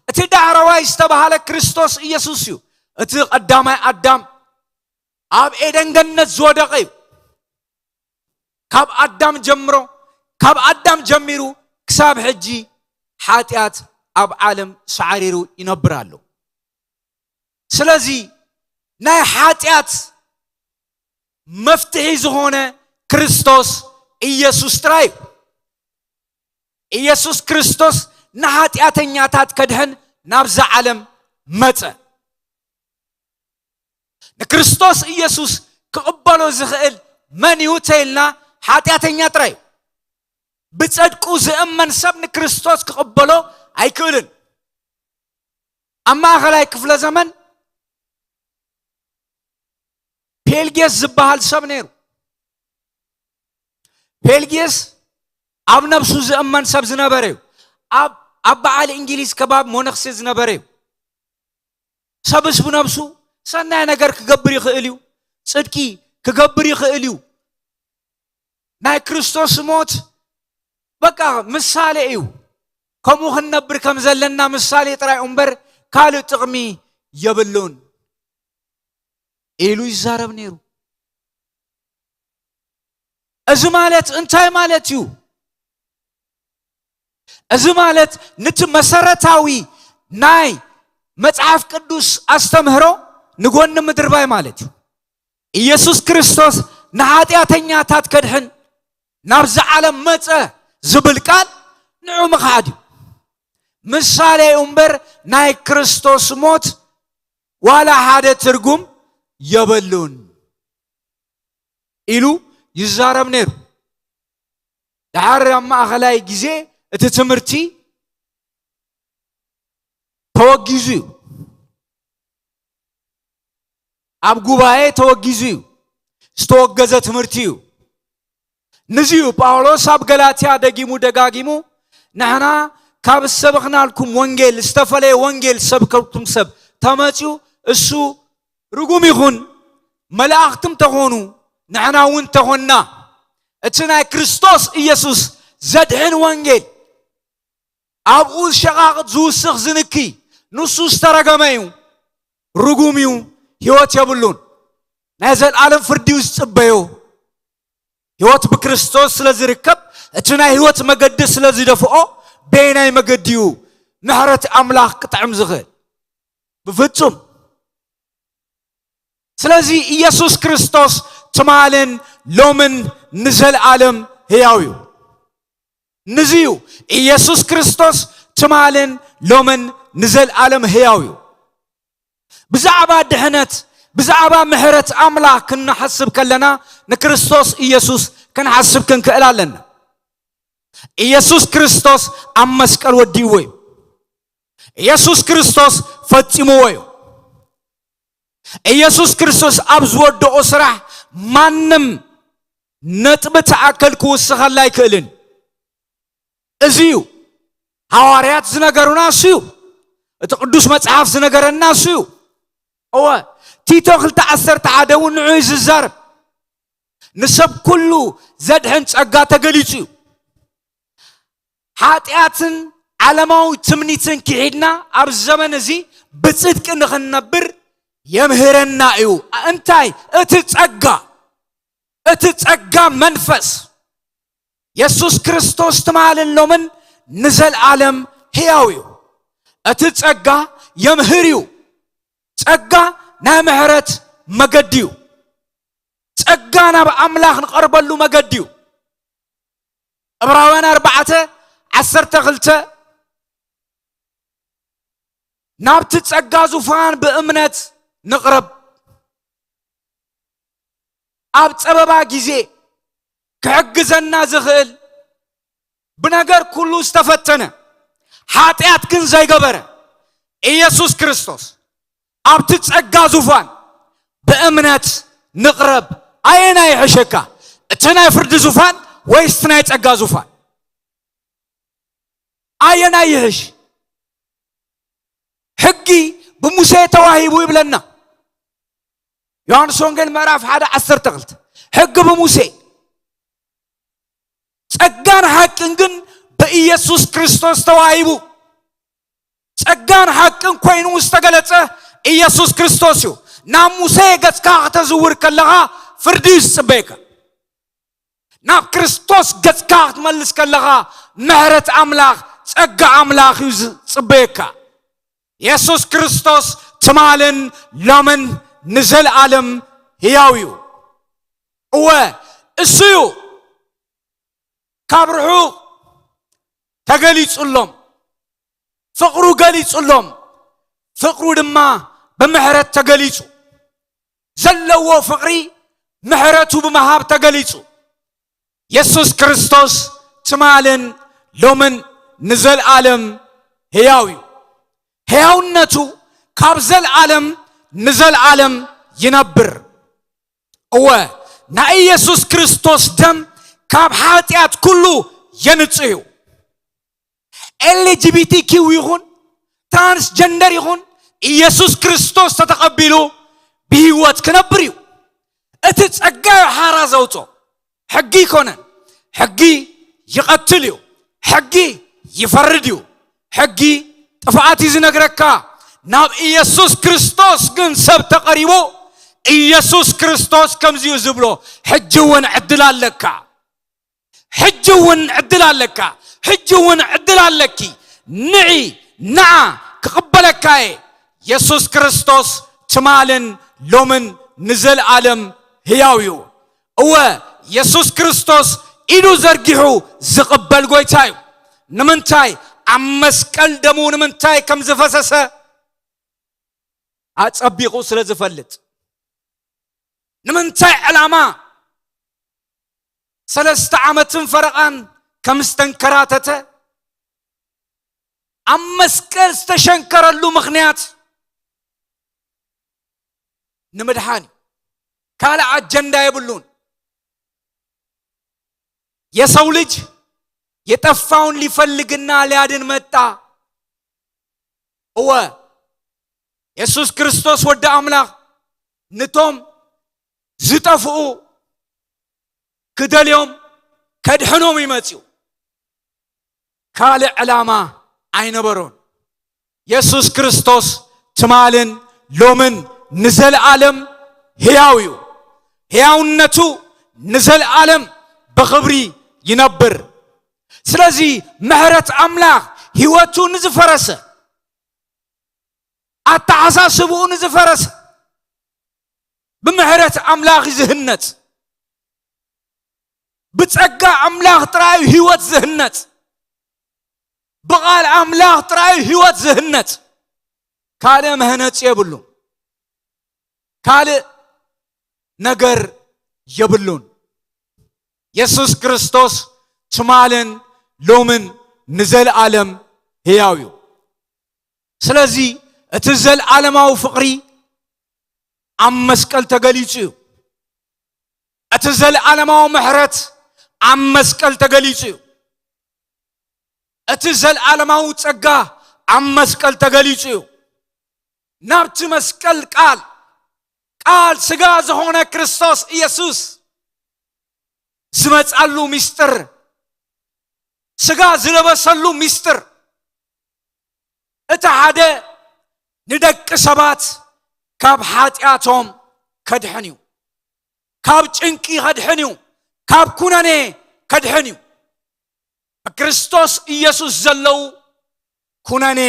እቲ ዳሕረዋይ ዝተባህለ ክርስቶስ ኢየሱስ እዩ። እቲ ቀዳማይ ኣዳም ኣብ ኤደን ገነት ዝወደቐ እዩ። ካብ ኣዳም ጀምሮ፣ ካብ ኣዳም ጀሚሩ ክሳብ ሕጂ ሓጢኣት ኣብ ዓለም ሳዕሪሩ ይነብር ኣሎ። ስለዚ ናይ ሓጢኣት መፍትሒ ዝኾነ ክርስቶስ ኢየሱስ ጥራይ እዩ። ኢየሱስ ክርስቶስ ንሓጢኣተኛታት ከድሕን ናብዛ ዓለም መጸ። ንክርስቶስ ኢየሱስ ክቕበሎ ዝኽእል መን እዩ ተይልና፣ ሓጢኣተኛ ጥራይ እዩ። ብጸድቁ ዝእመን ሰብ ንክርስቶስ ክቕበሎ ኣይክእልን። ኣብ ማእኸላይ ክፍለ ዘመን ፔልጌስ ዝበሃል ሰብ ነይሩ። ፔልጌስ ኣብ ነብሱ ዝእመን ሰብ ዝነበረ እዩ። ኣብ ኣብ በዓል እንግሊዝ ከባቢ ሞነኽሴ ዝነበረ እዩ። ሰብስ ብነብሱ ሰናይ ነገር ክገብር ይኽእል እዩ፣ ጽድቂ ክገብር ይኽእል እዩ። ናይ ክርስቶስ ሞት በቃ ምሳሌ እዩ። ከምኡ ክንነብር ከም ዘለና ምሳሌ ጥራይ እምበር ካልእ ጥቕሚ የብሉን ኢሉ ይዛረብ ነይሩ። እዚ ማለት እንታይ ማለት እዩ? እዚ ማለት ነቲ መሰረታዊ ናይ መጽሓፍ ቅዱስ ኣስተምህሮ ንጎኒ ምድርባይ ማለት እዩ። ኢየሱስ ክርስቶስ ንሓጢኣተኛታት ከድሕን ናብዛ ዓለም መጸ ዝብል ቃል ንዑ ምኽሓድ እዩ። ምሳሌ እዩ እምበር ናይ ክርስቶስ ሞት ዋላ ሓደ ትርጉም የበሉን ኢሉ ይዛረብ ነይሩ። ደሓር ኣብ ማእኸላይ ግዜ እቲ ትምህርቲ ተወጊዙ እዩ። ኣብ ጉባኤ ተወጊዙ እዩ። ዝተወገዘ ትምህርቲ እዩ። ንዚ እዩ ጳውሎስ ኣብ ገላትያ ደጊሙ ደጋጊሙ፣ ንሕና ካብ ዝሰበኽናልኩም ወንጌል ዝተፈለየ ወንጌል ዝሰብከልኩም ሰብ ተመጽዩ፣ እሱ ርጉም ይኹን። መላእኽትም ተኾኑ፣ ንሕና እውን ተኾንና፣ እቲ ናይ ክርስቶስ ኢየሱስ ዘድሕን ወንጌል ኣብኡ ሸቓቕት ዝውስኽ ዝንኪ፣ ንሱ ዝተረገመ እዩ፣ ርጉም እዩ፣ ህይወት የብሉን። ናይ ዘለኣለም ፍርዲ እዩ ዝጽበዮ። ህይወት ብክርስቶስ ስለ ዝርከብ፣ እቲ ናይ ህይወት መገዲ ስለ ዝደፍኦ፣ በየናይ መገዲ እዩ ምሕረት ኣምላኽ ክጥዕም ዝኽእል? ብፍጹም። ስለዚ ኢየሱስ ክርስቶስ ትማልን ሎምን ንዘለኣለም ህያው እዩ። ንዚ እዩ ኢየሱስ ክርስቶስ ትማልን ሎምን ንዘለኣለም ህያው እዩ። ብዛዕባ ድሕነት፣ ብዛዕባ ምሕረት ኣምላኽ ክንሓስብ ከለና ንክርስቶስ ኢየሱስ ክንሓስብ ክንክእል ኣለና። ኢየሱስ ክርስቶስ ኣብ መስቀል ወዲእዎ እዩ። ኢየሱስ ክርስቶስ ፈጺምዎ እዩ። ኢየሱስ ክርስቶስ ኣብ ዝወደኦ ስራሕ ማንም ነጥቢ ተኣከል ክውስኸላ ኣይክእልን። እዚ እዩ ሃዋርያት ዝነገሩና፣ እሱ እዩ እቲ ቅዱስ መጽሓፍ ዝነገረና፣ እሱ እዩ። እወ፣ ቲቶ ክልተ ዓሰርተ ሓደ እውን ንዑ እዩ ዝዛረብ። ንሰብ ኩሉ ዘድሕን ጸጋ ተገሊጹ እዩ። ሓጢኣትን ዓለማዊ ትምኒትን ክሒድና ኣብዚ ዘመን እዚ ብጽድቂ ንኽንነብር የምህረና እዩ። እንታይ? እቲ ጸጋ፣ እቲ ጸጋ መንፈስ። የሱስ ክርስቶስ ትማልን ሎምን ንዘለኣለም ህያው እዩ። እቲ ጸጋ የምህር እዩ። ጸጋ ናይ ምሕረት መገዲ እዩ። ጸጋ ናብ ኣምላኽ ንቐርበሉ መገዲ እዩ። ዕብራውያን ኣርባዕተ ዓሰርተ ክልተ፣ ናብቲ ጸጋ ዙፋን ብእምነት ንቕረብ። ኣብ ጸበባ ግዜ ክሕግዘና ዝኽእል፣ ብነገር ኩሉ ዝተፈተነ፣ ሓጢኣት ግን ዘይገበረ ኢየሱስ ክርስቶስ ኣብቲ ጸጋ ዙፋን ብእምነት ንቕረብ። ኣየናይ ይሕሸካ? እቲ ናይ ፍርዲ ዙፋን ወይስ እቲ ናይ ጸጋ ዙፋን? ኣየናይ ይሕሽ? ሕጊ ብሙሴ ተዋሂቡ ይብለና ዮሃንስ ወንጌል ምዕራፍ ሓደ ዓሰርተ ክልተ። ሕጊ ብሙሴ፣ ጸጋን ሓቅን ግን ብኢየሱስ ክርስቶስ ተዋሂቡ። ጸጋን ሓቅን ኮይኑ ዝተገለጸ ኢየሱስ ክርስቶስ እዩ። ናብ ሙሴ ገጽካ ከተዝውር ከለኻ ፍርዲ እዩ ዝጽበየካ። ናብ ክርስቶስ ገጽካ ክትመልስ ከለኻ ምሕረት ኣምላኽ፣ ጸጋ ኣምላኽ እዩ ዝጽበየካ። የሱስ ክርስቶስ ትማልን ሎምን ንዘለኣለም ህያው እዩ። እወ፣ እሱ እዩ። ካብ ርሑቕ ተገሊጹሎም፣ ፍቕሩ ገሊጹሎም፣ ፍቕሩ ድማ ብምሕረት ተገሊጹ። ዘለዎ ፍቕሪ ምሕረቱ ብምሃብ ተገሊጹ። የሱስ ክርስቶስ ትማልን ሎምን ንዘለኣለም ህያው እዩ። ህያውነቱ ካብ ዘለኣለም ንዘለኣለም ይነብር። እወ፣ ናይ ኢየሱስ ክርስቶስ ደም ካብ ሓጢኣት ኩሉ የንጽህ እዩ። ኤል ጂ ቢ ቲ ኪው ይኹን ትራንስጀንደር ይኹን ኢየሱስ ክርስቶስ ተተቐቢሉ ብህይወት ክነብር እዩ። እቲ ጸጋ እዩ ሓራ ዘውጾ። ሕጊ ይኮነን። ሕጊ ይቐትል እዩ። ሕጊ ይፈርድ እዩ። ሕጊ ጥፍኣት እዩ ዝነግረካ። ናብ ኢየሱስ ክርስቶስ ግን ሰብ ተቐሪቡ፣ ኢየሱስ ክርስቶስ ከምዚ እዩ ዝብሎ፣ ሕጂ እውን ዕድል ኣለካ። ሕጂ እውን ዕድል ኣለካ። ሕጂ እውን ዕድል ኣለኪ። ንዒ፣ ንዓ፣ ክቕበለካ እየ። የሱስ ክርስቶስ ትማልን ሎምን ንዘለኣለም ህያው እዩ። እወ፣ የሱስ ክርስቶስ ኢዱ ዘርጊሑ ዝቕበል ጎይታ እዩ። ንምንታይ? ኣብ መስቀል ደሙ ንምንታይ ከም ዝፈሰሰ ኣጸቢቑ ስለ ዝፈልጥ። ንምንታይ ዕላማ ሰለስተ ዓመትን ፈረቓን ከም ዝተንከራተተ፣ ኣብ መስቀል ዝተሸንከረሉ ምኽንያት ንምድሓን እዩ። ካልእ ኣጀንዳ የብሉን። የሰው ልጅ የጠፋውን ሊፈልግና ሊያድን መጣ። እወ፣ የሱስ ክርስቶስ ወዲ ኣምላኽ ንቶም ዝጠፍኡ ክደልዮም ከድሕኖም ይመጽኡ። ካልእ ዕላማ ኣይነበሮን። የሱስ ክርስቶስ ትማልን ሎምን ንዘለኣለም ህያው እዩ። ህያውነቱ ንዘለኣለም ብኽብሪ ይነብር። ስለዚ ምሕረት ኣምላኽ ህይወቱ ንዝፈረሰ፣ ኣተሓሳስብኡ ንዝፈረሰ፣ ብምሕረት ኣምላኽ እዩ ዝህነጽ። ብጸጋ ኣምላኽ ጥራይ እዩ ህይወት ዝህነጽ። ብቓል ኣምላኽ ጥራይ እዩ ህይወት ዝህነጽ። ካልእ መህነጺ የብሉን። ካልእ ነገር የብሉን። የሱስ ክርስቶስ ትማልን ሎምን ንዘለኣለም ህያው እዩ። ስለዚ እቲ ዘልዓለማዊ ፍቕሪ ኣብ መስቀል ተገሊጹ እዩ። እቲ ዘልዓለማዊ ምሕረት ኣብ መስቀል ተገሊጹ እዩ። እቲ ዘልዓለማዊ ጸጋ ኣብ መስቀል ተገሊጹ እዩ። ናብቲ መስቀል ቃል፣ ቃል ስጋ ዝኾነ ክርስቶስ ኢየሱስ ዝመጻሉ ሚስጥር፣ ስጋ ዝለበሰሉ ሚስጥር፣ እቲ ሓደ ንደቂ ሰባት ካብ ሓጢኣቶም ከድሕን እዩ። ካብ ጭንቂ ከድሕን እዩ። ካብ ኩነኔ ከድሕን እዩ። ብክርስቶስ ኢየሱስ ዘለዉ ኩነኔ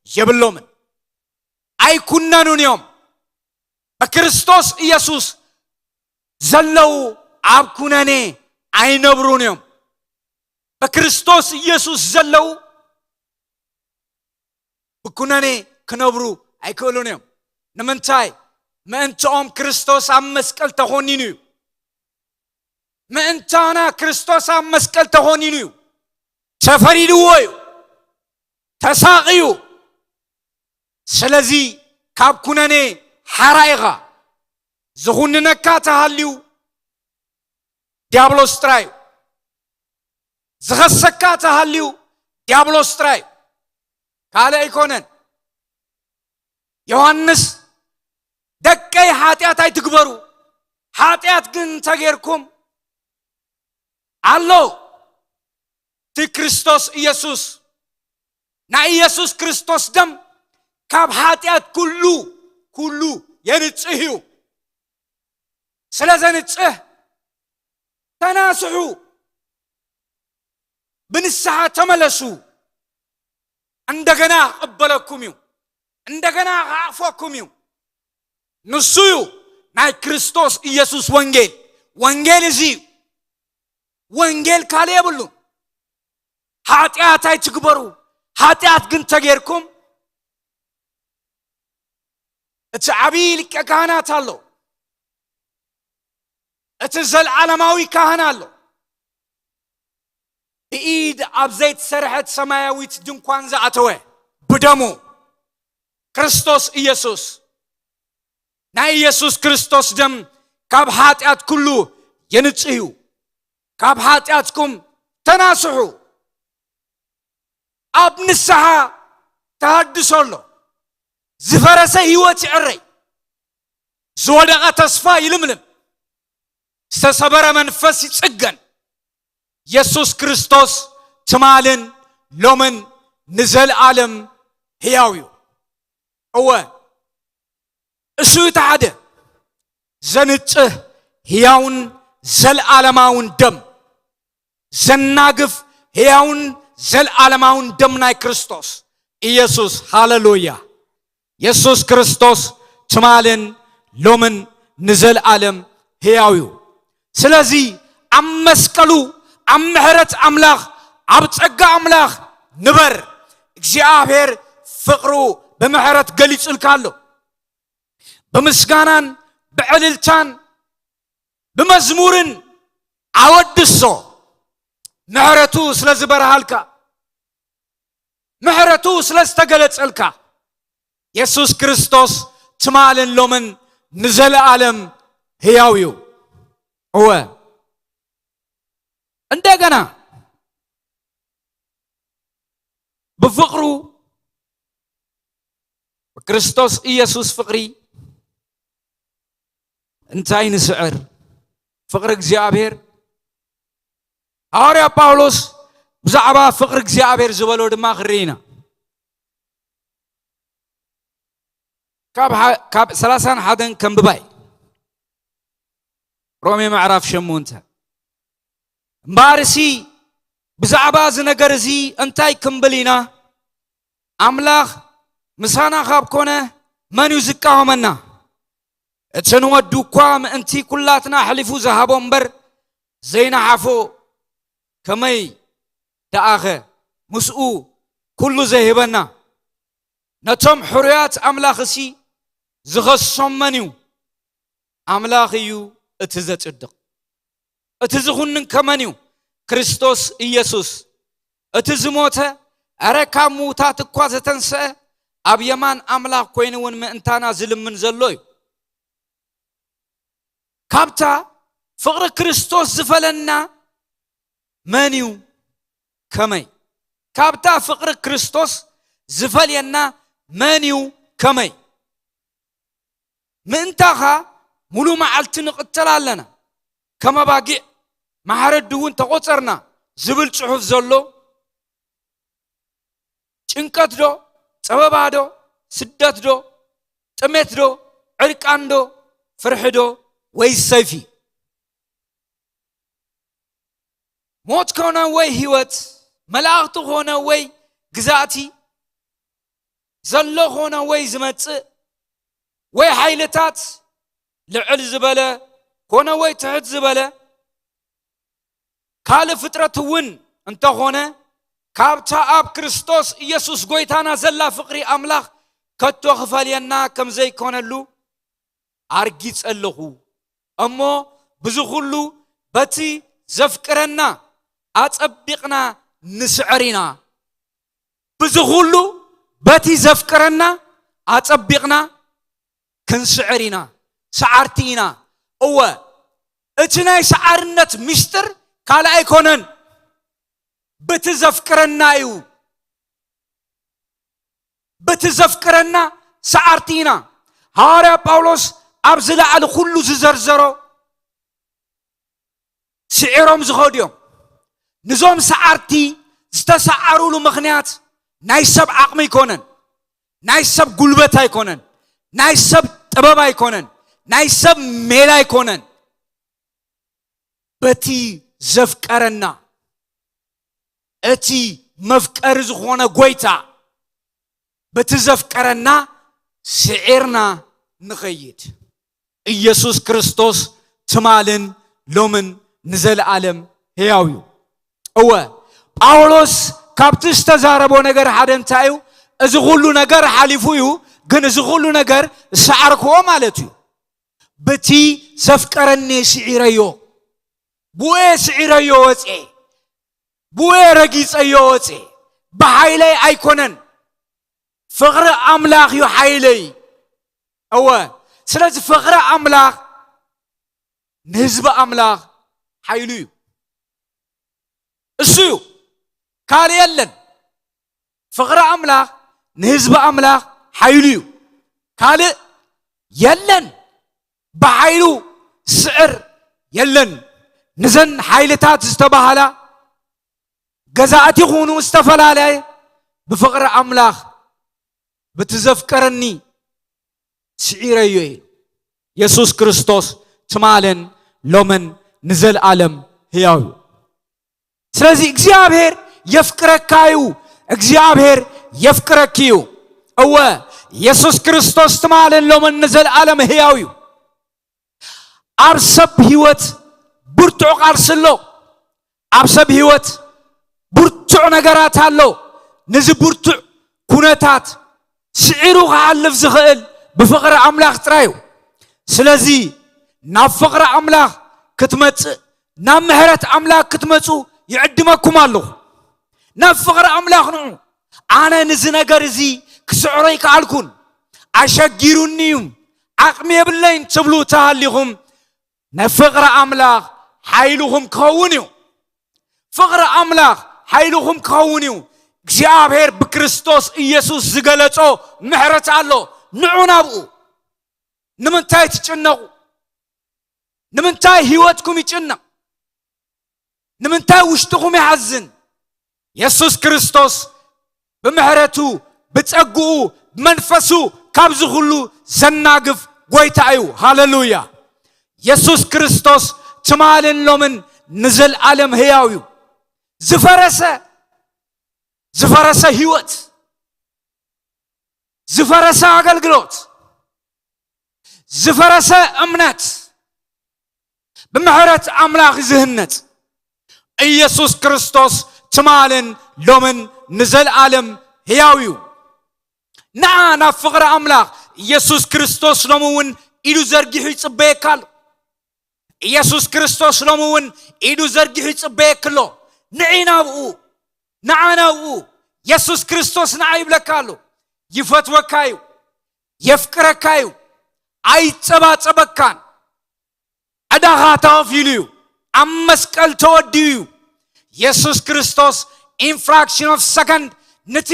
የብሎምን። ኣይኩነኑን እዮም። ብክርስቶስ ኢየሱስ ዘለዉ ኣብ ኩነኔ ኣይነብሩን እዮም። ብክርስቶስ ኢየሱስ ዘለዉ ብኩነኔ ክነብሩ ኣይክእሉን እዮም። ንምንታይ? ምእንትኦም ክርስቶስ ኣብ መስቀል ተኾኒኑ እዩ። ምእንታና ክርስቶስ ኣብ መስቀል ተኾኒኑ እዩ። ተፈሪድዎ እዩ። ተሳቕዩ። ስለዚ ካብ ኩነኔ ሓራ ኢኻ። ዝኹንነካ ተሃልዩ ዲያብሎስ ጥራይ እዩ። ዝኸሰካ ተሃልዩ ዲያብሎስ ጥራይ እዩ። ካልእ ኣይኮነን። ዮሃንስ፣ ደቀይ ሓጢኣት ኣይትግበሩ፣ ሓጢኣት ግን እንተጌርኩም ኣሎ እቲ ክርስቶስ ኢየሱስ፣ ናይ ኢየሱስ ክርስቶስ ደም ካብ ሓጢኣት ኩሉ፣ ኩሉ የንጽህ እዩ። ስለ ዘንጽህ ተናስሑ፣ ብንስሓ ተመለሱ። እንደገና ክቕበለኩም እዩ። እንደገና ክኣፎኩም እዩ። ንሱ እዩ ናይ ክርስቶስ ኢየሱስ ወንጌል። ወንጌል እዚ እዩ። ወንጌል ካልእ የብሉን። ሓጢኣት ኣይትግበሩ፣ ሓጢኣት ግን ተጌርኩም፣ እቲ ዓብዪ ሊቀ ካህናት ኣሎ። እቲ ዘልዓለማዊ ካህን ኣሎ። ብኢድ ኣብ ዘይተሰርሐት ሰማያዊት ድንኳን ዝኣተወ ብደሙ ክርስቶስ ኢየሱስ። ናይ ኢየሱስ ክርስቶስ ደም ካብ ሓጢኣት ኩሉ የንጽህ እዩ። ካብ ሓጢኣትኩም ተናስሑ። ኣብ ንስሓ ተሃድሶ ኣሎ። ዝፈረሰ ህይወት ይዕረይ። ዝወደቐ ተስፋ ይልምልም። ዝተሰበረ መንፈስ ይጽገን። የሱስ ክርስቶስ ትማልን ሎምን ንዘለኣለም ህያው እዩ። እወ፣ እሱ እቲ ሓደ ዘንጽህ ህያውን ዘለኣለማውን ደም፣ ዘናግፍ ህያውን ዘለኣለማውን ደም ናይ ክርስቶስ ኢየሱስ። ሃሌሉያ! የሱስ ክርስቶስ ትማልን ሎምን ንዘለኣለም ህያው እዩ። ስለዚ ኣብ መስቀሉ፣ ኣብ ምሕረት ኣምላኽ፣ ኣብ ጸጋ ኣምላኽ ንበር። እግዚኣብሔር ፍቕሩ ብምሕረት ገሊጹልካ ኣሎ። ብምስጋናን ብዕልልታን ብመዝሙርን ኣወድሶ፣ ምሕረቱ ስለ ዝበርሃልካ፣ ምሕረቱ ስለ ዝተገለጸልካ። የሱስ ክርስቶስ ትማልን ሎምን ንዘለኣለም ህያው እዩ። እወ፣ እንደገና ብፍቕሩ፣ ብክርስቶስ ኢየሱስ ፍቕሪ እንታይ ንስዕር? ፍቕሪ እግዚኣብሔር። ሃዋርያ ጳውሎስ ብዛዕባ ፍቕሪ እግዚኣብሔር ዝበሎ ድማ ክንርኢ ኢና። ካብ ሓ- ካብ ሰላሳን ሓደን ከንብባይ። ሮሜ ምዕራፍ ሸሞንተ። እምበኣርሲ ብዛዕባ እዚ ነገር እዚ እንታይ ክንብል ኢና? ኣምላኽ ምሳና ካብ ኮነ፣ መን እዩ ዝቃወመና? እቲ ንወዱ እኳ ምእንቲ ኩላትና ኣሕሊፉ ዝሃቦ እምበር፣ ዘይነሓፎ ከመይ ደኣኸ ምስኡ ኩሉ ዘይህበና? ነቶም ሕሩያት ኣምላኽሲ ዝኸሶም መን እዩ? ኣምላኽ እዩ እቲ ዘጽድቕ። እቲ ዝኹንን ከመን እዩ? ክርስቶስ ኢየሱስ። እቲ ዝሞተ፣ ኣረ ካብ ምዉታት እኳ ዘተንስአ፣ ኣብ የማን ኣምላኽ ኮይኑ እውን ምእንታና ዝልምን ዘሎ እዩ። ካብታ ፍቕሪ ክርስቶስ ዝፈለና መን እዩ ከመይ? ካብታ ፍቕሪ ክርስቶስ ዝፈልየና መን እዩ ከመይ? ምእንታኻ ሙሉ መዓልቲ ንቕተል ኣለና፣ ከም ኣባጊዕ ማሕረዲ እውን ተቖጸርና ዝብል ጽሑፍ ዘሎ ጭንቀት ዶ? ጸበባ ዶ? ስደት ዶ? ጥሜት ዶ? ዕርቃን ዶ? ፍርሒ ዶ? ወይ ሰይፊ? ሞት ኮነ ወይ ህይወት፣ መላእኽቲ ኮነ ወይ ግዛእቲ፣ ዘሎ ኮነ ወይ ዝመጽእ፣ ወይ ሓይልታት፣ ልዕል ዝበለ ኮነ ወይ ትሕት ዝበለ፣ ካልእ ፍጥረት እውን እንተኾነ፣ ካብታ ኣብ ክርስቶስ ኢየሱስ ጐይታና ዘላ ፍቕሪ ኣምላኽ ከቶ ክፈልየና ከም ዘይኮነሉ ኣርጊጸ ኣለኹ። እሞ ብዚ ኹሉ በቲ ዘፍቅረና ኣጸቢቕና ንስዕር ኢና። ብዚ ኹሉ በቲ ዘፍቅረና ኣጸቢቕና ክንስዕር ኢና። ሰዓርቲ ኢና። እወ፣ እቲ ናይ ሰዓርነት ምስጢር ካልእ ኣይኮነን፣ በቲ ዘፍቅረና እዩ። በቲ ዘፍቅረና ሰዓርቲ ኢና። ሃዋርያ ጳውሎስ ኣብዚ ላዕሊ ኩሉ ዝዘርዘሮ ስዒሮም ዝኸዱ እዮም። ንዞም ሰዓርቲ ዝተሰዓሩሉ ምኽንያት ናይ ሰብ ዓቕሚ ኣይኮነን፣ ናይ ሰብ ጉልበት ኣይኮነን፣ ናይ ሰብ ጥበብ ኣይኮነን፣ ናይ ሰብ ሜላ ኣይኮነን። በቲ ዘፍቀረና፣ እቲ መፍቀሪ ዝኾነ ጐይታ በቲ ዘፍቀረና ስዒርና ንኸይድ። ኢየሱስ ክርስቶስ ትማልን ሎምን ንዘለኣለም ሕያው እዩ። እወ፣ ጳውሎስ ካብቲ ዝተዛረቦ ነገር ሓደ እንታይ እዩ? እዚ ኹሉ ነገር ሓሊፉ እዩ፣ ግን እዚ ኹሉ ነገር ዝሰዓርክዎ ማለት እዩ። በቲ ዘፍቀረኒ ስዒረዮ፣ ብኡ እየ ስዒረዮ ወፅኤ፣ ብኡ እየ ረጊፀዮ ወፅኤ። ብሓይለይ ኣይኮነን፣ ፍቕሪ ኣምላኽ እዩ ሓይለይ። እወ፣ ስለዚ ፍቕሪ ኣምላኽ ንህዝቢ ኣምላኽ ሓይሉ እዩ። እሱ እዩ፣ ካልእ የለን። ፍቕሪ ኣምላኽ ንህዝቢ ኣምላኽ ሓይሉ እዩ። ካልእ የለን። ብሓይሉ ስዕር የለን። ንዘን ሓይልታት ዝተባህላ ገዛእቲ ይኹኑ ዝተፈላለየ፣ ብፍቕሪ ኣምላኽ በቲ ዘፍቀረኒ ስዒረዮ ኢሉ። የሱስ ክርስቶስ ትማልን ሎምን ንዘለኣለም ህያው እዩ። ስለዚ እግዚኣብሔር የፍቅረካ እዩ። እግዚኣብሔር የፍቅረኪ እዩ። እወ፣ የሱስ ክርስቶስ ትማልን ሎምን ንዘለኣለም ህያው እዩ። ኣብ ሰብ ህይወት ብርቱዕ ቃልሲ ኣሎ። ኣብ ሰብ ህይወት ብርቱዕ ነገራት ኣሎ። ነዚ ብርቱዕ ኩነታት ስዒሩ ክሓልፍ ዝኽእል ብፍቕሪ ኣምላኽ ጥራይ እዩ። ስለዚ ናብ ፍቕሪ ኣምላኽ ክትመጽእ፣ ናብ ምሕረት ኣምላኽ ክትመጹ ይዕድመኩም ኣለኹ። ናብ ፍቕሪ ኣምላኽ ንዑ። ኣነ ነዚ ነገር እዚ ክስዕሮ ኣይከኣልኩን፣ ኣሸጊሩኒ እዩ፣ ዓቕሚ የብለይን ትብሉ ተሃሊኹም፣ ንፍቕሪ ኣምላኽ ሓይልኹም ክኸውን እዩ። ፍቕሪ ኣምላኽ ሓይልኹም ክኸውን እዩ። እግዚኣብሔር ብክርስቶስ ኢየሱስ ዝገለጾ ምሕረት ኣሎ። ንዑ ናብኡ። ንምንታይ ትጭነቑ? ንምንታይ ህይወትኩም ይጭነቕ? ንምንታይ ውሽጥኹም ይሓዝን? የሱስ ክርስቶስ ብምሕረቱ፣ ብጸግኡ፣ ብመንፈሱ ካብዚ ኩሉ ዘናግፍ ጎይታ እዩ። ሃለሉያ። የሱስ ክርስቶስ ትማልን ሎምን ንዘልኣለም ህያው እዩ። ዝፈረሰ ዝፈረሰ ህይወት፣ ዝፈረሰ ኣገልግሎት፣ ዝፈረሰ እምነት ብምሕረት ኣምላኽ ዝህነጽ ኢየሱስ ክርስቶስ ትማልን ሎምን ንዘልኣለም ህያው እዩ። ንዓ ናብ ፍቕሪ ኣምላኽ ኢየሱስ ክርስቶስ ሎሚ እውን ኢዱ ዘርጊሑ ይጽበየካ ኣሎ። ኢየሱስ ክርስቶስ ሎሚ እውን ኢዱ ዘርጊሑ ይጽበየኪ ኣሎ። ንዒ ናብኡ፣ ንዓ ናብኡ። ኢየሱስ ክርስቶስ ንዓ ይብለካ ኣሎ። ይፈትወካ እዩ፣ የፍቅረካ እዩ፣ ኣይጸባጸበካን። ዕዳኻ ተኸፊሉ እዩ፣ ኣብ መስቀል ተወዲኡ እዩ። ኢየሱስ ክርስቶስ in fraction of second ነቲ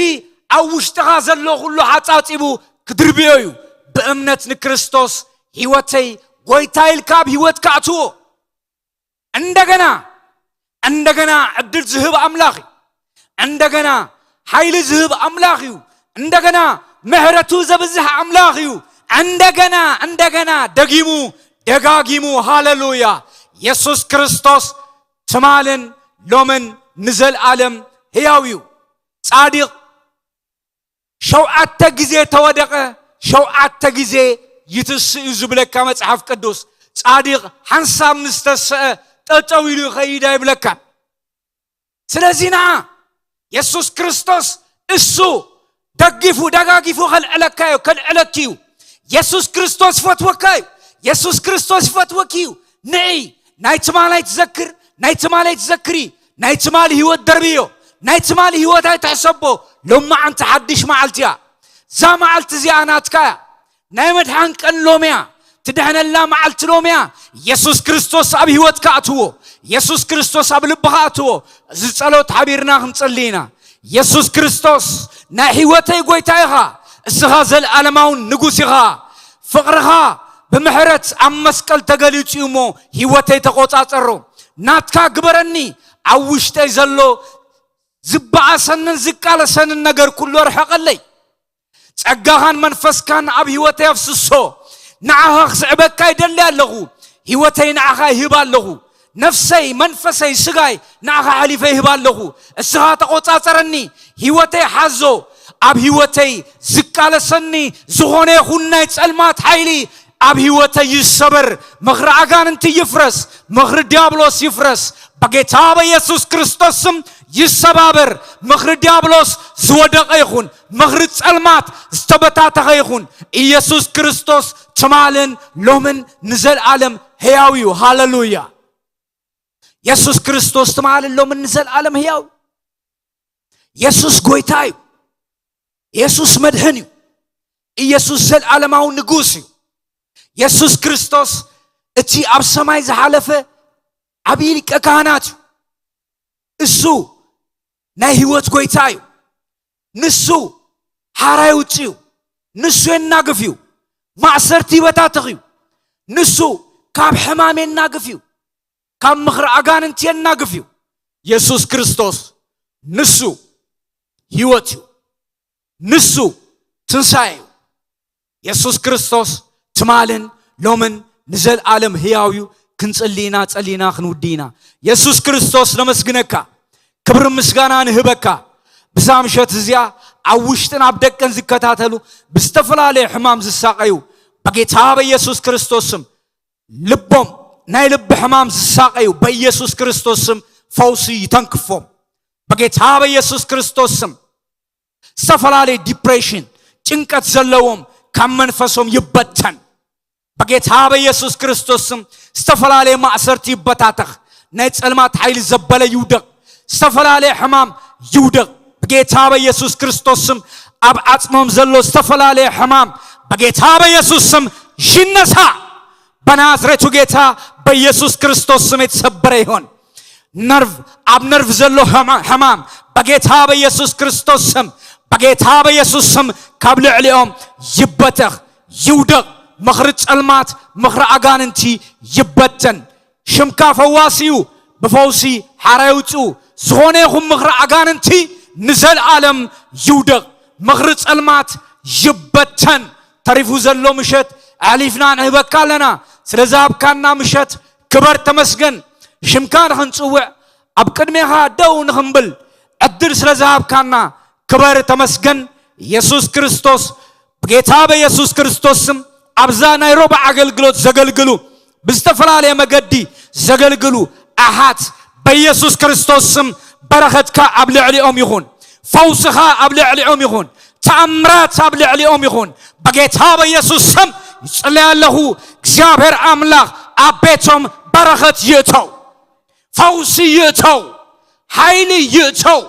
ኣብ ውሽጥኻ ዘሎ ኩሉ ሓጻጺቡ ክድርብዮ እዩ። ብእምነት ንክርስቶስ ህይወተይ ጎይታ ኢልካ ኣብ ህይወትካ ኣትዎ። እንደገና እንደገና ዕድል ዝህብ ኣምላኽ እዩ። እንደገና ሓይሊ ዝህብ ኣምላኽ እዩ። እንደገና ምሕረቱ ዘብዝሕ ኣምላኽ እዩ። እንደገና እንደገና ደጊሙ ደጋጊሙ፣ ሃለሉያ። የሱስ ክርስቶስ ትማልን ሎምን ንዘልኣለም ህያው እዩ። ጻድቕ ሸውዓተ ግዜ ተወደቐ፣ ሸውዓተ ግዜ ይትስእ እዩ ዝብለካ መጽሓፍ ቅዱስ። ጻድቕ ሓንሳብ ምስ ተስአ ጠጠው ኢሉ ይኸይድ ኣይብለካን። ስለዚ ንዓ የሱስ ክርስቶስ እሱ ደጊፉ ደጋጊፉ ከልዕለካ እዩ፣ ከልዕለኪ እዩ። የሱስ ክርስቶስ ይፈትወካ እዩ። የሱስ ክርስቶስ ይፈትወኪ እዩ። ንዒ፣ ናይ ትማል ኣይትዘክር፣ ናይ ትማል ኣይትዘክሪ። ናይ ትማል ህይወት ደርብዮ፣ ናይ ትማል ህይወት ኣይትሕሰቦ። ሎማዓንቲ ሓድሽ መዓልቲ እያ። እዛ መዓልቲ እዚኣ ናትካ እያ። ናይ መድሓን ቀን ሎሚ እያ። ትድሕነላ መዓልቲ ሎሚ እያ። የሱስ ክርስቶስ ኣብ ህይወትካ ኣትዎ። የሱስ ክርስቶስ ኣብ ልብኻ ኣትዎ። እዚ ጸሎት ሓቢርና ክንጽሊ ኢና። የሱስ ክርስቶስ ናይ ህይወተይ ጎይታ ኢኻ። እስኻ ዘልኣለማውን ንጉስ ኢኻ። ፍቕርኻ ብምሕረት ኣብ መስቀል ተገሊጹ እዩ እሞ ህይወተይ ተቖጻጸሮ። ናትካ ግበረኒ። ኣብ ውሽጠይ ዘሎ ዝበኣሰንን ዝቃለሰንን ነገር ኩሉ ኣርሕቐለይ። ጸጋኻን መንፈስካን ኣብ ህይወተይ ኣፍስሶ። ንዓኻ ክስዕበካ ይደሊ ኣለኹ። ህይወተይ ንዓኻ ይህብ ኣለኹ። ነፍሰይ፣ መንፈሰይ፣ ስጋይ ንዓኻ ሓሊፈ ይህብ ኣለኹ። እስኻ ተቖጻጸረኒ። ህይወተይ ሓዞ። ኣብ ህይወተይ ዝቃለሰኒ ዝኾነ ይኹን ናይ ጸልማት ሓይሊ ኣብ ህይወተይ ይሰበር። ምኽሪ ኣጋንንቲ ይፍረስ። ምኽሪ ዲያብሎስ ይፍረስ። በጌታ በኢየሱስ ክርስቶስ ስም ይሰባበር። ምኽሪ ዲያብሎስ ዝወደቐ ይኹን። ምኽሪ ጸልማት ዝተበታተኸ ይኹን። ኢየሱስ ክርስቶስ ትማልን ሎምን ንዘልኣለም ህያው እዩ። ሃለሉያ። የሱስ ክርስቶስ ትማልን ሎምን ንዘልኣለም ህያው እዩ። የሱስ ጎይታ እዩ። የሱስ መድሕን እዩ። ኢየሱስ ዘልኣለማዊ ንጉስ እዩ። የሱስ ክርስቶስ እቲ ኣብ ሰማይ ዝሓለፈ ዓብዪ ሊቀ ካህናት እዩ። እሱ ናይ ህይወት ጎይታ እዩ። ንሱ ሓራ የውጽእ እዩ። ንሱ የናግፍ እዩ። ማእሰርቲ ይበታትኽ እዩ። ንሱ ካብ ሕማም የናግፍ እዩ። ካብ ምኽሪ ኣጋንንቲ የናግፍ እዩ። የሱስ ክርስቶስ ንሱ ህይወት እዩ። ንሱ ትንሳኤ እዩ። የሱስ ክርስቶስ ትማልን ሎምን ንዘልኣለም ህያው እዩ። ክንጽሊ ኢና፣ ጸሊና ክንውዲ ኢና። የሱስ ክርስቶስ ነመስግነካ፣ ክብሪ ምስጋና ንህበካ። ብዛ ምሸት እዚኣ ኣብ ውሽጥን ኣብ ደቅን ዝከታተሉ ብዝተፈላለየ ሕማም ዝሳቐዩ በጌታ በኢየሱስ ክርስቶስ ስም ልቦም ናይ ልቢ ሕማም ዝሳቐዩ በኢየሱስ ክርስቶስ ስም ፈውሲ ይተንክፎም። በጌታ በኢየሱስ ክርስቶስ ስም ዝተፈላለየ ዲፕሬሽን፣ ጭንቀት ዘለዎም ካብ መንፈሶም ይበተን። በጌታ በኢየሱስ ክርስቶስ ስም ዝተፈላለየ ማእሰርቲ ይበታተኽ። ናይ ጸልማት ሓይሊ ዘበለ ይውደቕ። ዝተፈላለየ ሕማም ይውደቕ። በጌታ በኢየሱስ ክርስቶስ ስም ኣብ ዓጽሞም ዘሎ ዝተፈላለየ ሕማም በጌታ በኢየሱስ ስም ይነሳ። በናዝሬቱ ጌታ በኢየሱስ ክርስቶስ ስም የተሰበረ ይሆን። ነርቭ፣ ኣብ ነርቭ ዘሎ ሕማ-፣ ሕማም በጌታ በኢየሱስ ክርስቶስ ስም፣ በጌታ በኢየሱስ ስም ካብ ልዕሊኦም ይበተኽ፣ ይውደቕ። ምኽሪ ጸልማት፣ ምኽሪ ኣጋንንቲ ይበተን። ሽምካ ፈዋሲ እዩ፣ ብፈውሲ ሓራ የውጽኡ። ዝኾነ ይኹን ምኽሪ ኣጋንንቲ ንዘልኣለም ይውደቕ። ምኽሪ ጸልማት ይበተን። ተሪፉ ዘሎ ምሸት ኣሕሊፍና ንህበካ ኣለና። ስለ ዝሃብካና ምሸት ክበር ተመስገን። ሽምካ ንኽንጽውዕ ኣብ ቅድሜኻ ደው ንኽንብል ዕድል ስለ ዝሃብካና ክበር ተመስገን። ኢየሱስ ክርስቶስ ብጌታ በኢየሱስ ክርስቶስ ስም ኣብዛ ናይ ሮባ ኣገልግሎት ዘገልግሉ ብዝተፈላለየ መገዲ ዘገልግሉ ኣሓት በኢየሱስ ክርስቶስ ስም በረኸትካ ኣብ ልዕሊኦም ይኹን። ፈውስኻ ኣብ ልዕሊኦም ይኹን። ተኣምራት ኣብ ልዕሊኦም ይኹን። በጌታ በኢየሱስ ስም ይጽለይ ኣለኹ። እግዚኣብሔር ኣምላኽ ኣብ ቤቶም በረኸት ይእተው፣ ፈውሲ ይእተው፣ ሓይሊ ይእተው።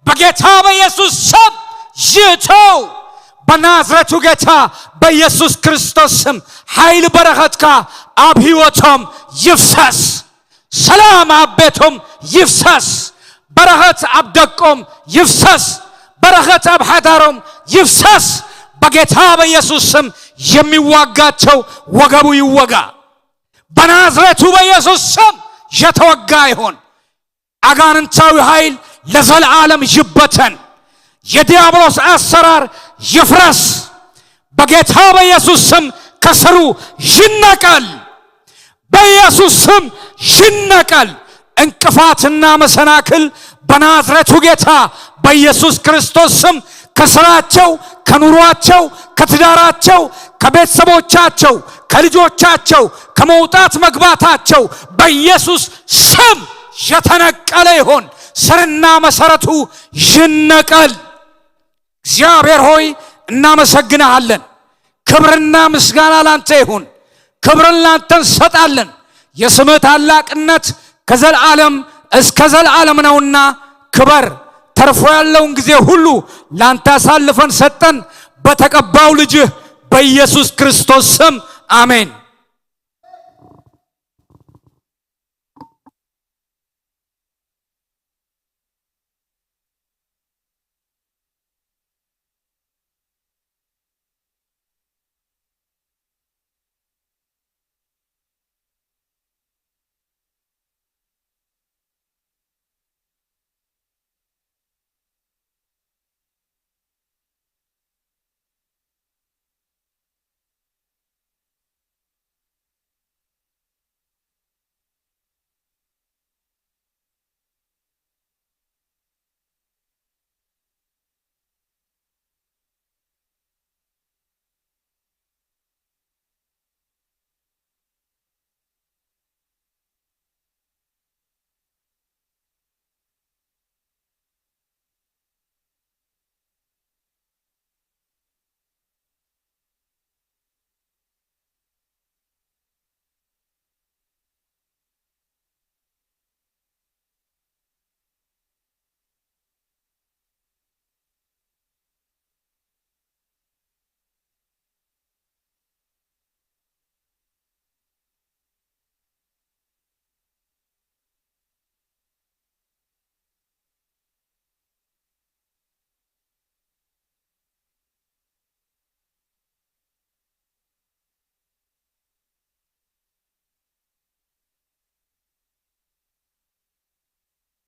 በጌታ በኢየሱስ ስም ይእተው። በናዝረቱ ጌታ በኢየሱስ ክርስቶስ ስም ሓይሊ በረኸትካ ኣብ ህይወቶም ይፍሰስ። ሰላም ኣብ ቤቶም ይፍሰስ። በረኸት ኣብ ደቆም ይፍሰስ። በረኸት ኣብ ሓዳሮም ይፍሰስ። በጌታ በኢየሱስ ስም የሚዋጋቸው ወገቡ ይወጋ። በናዝሬቱ በኢየሱስ ስም የተወጋ ይሁን። አጋንንታዊ ኃይል ለዘለዓለም ይበተን። የዲያብሎስ አሰራር ይፍረስ። በጌታ በኢየሱስ ስም ከስሩ ይነቀል። በኢየሱስ ስም ይነቀል። እንቅፋትና መሰናክል በናዝሬቱ ጌታ በኢየሱስ ክርስቶስ ስም ከስራቸው፣ ከኑሯቸው፣ ከትዳራቸው፣ ከቤተሰቦቻቸው፣ ከልጆቻቸው፣ ከመውጣት መግባታቸው በኢየሱስ ስም የተነቀለ ይሆን። ስርና መሰረቱ ይነቀል። እግዚአብሔር ሆይ እናመሰግንሃለን። ክብርና ምስጋና ላንተ ይሁን። ክብርን ላንተ እንሰጣለን። የስምህ ታላቅነት ከዘልዓለም እስከ ዘልዓለም ነውና ክበር። ተርፎ ያለውን ጊዜ ሁሉ ላንተ አሳልፈን ሰጠን በተቀባው ልጅህ በኢየሱስ ክርስቶስ ስም አሜን።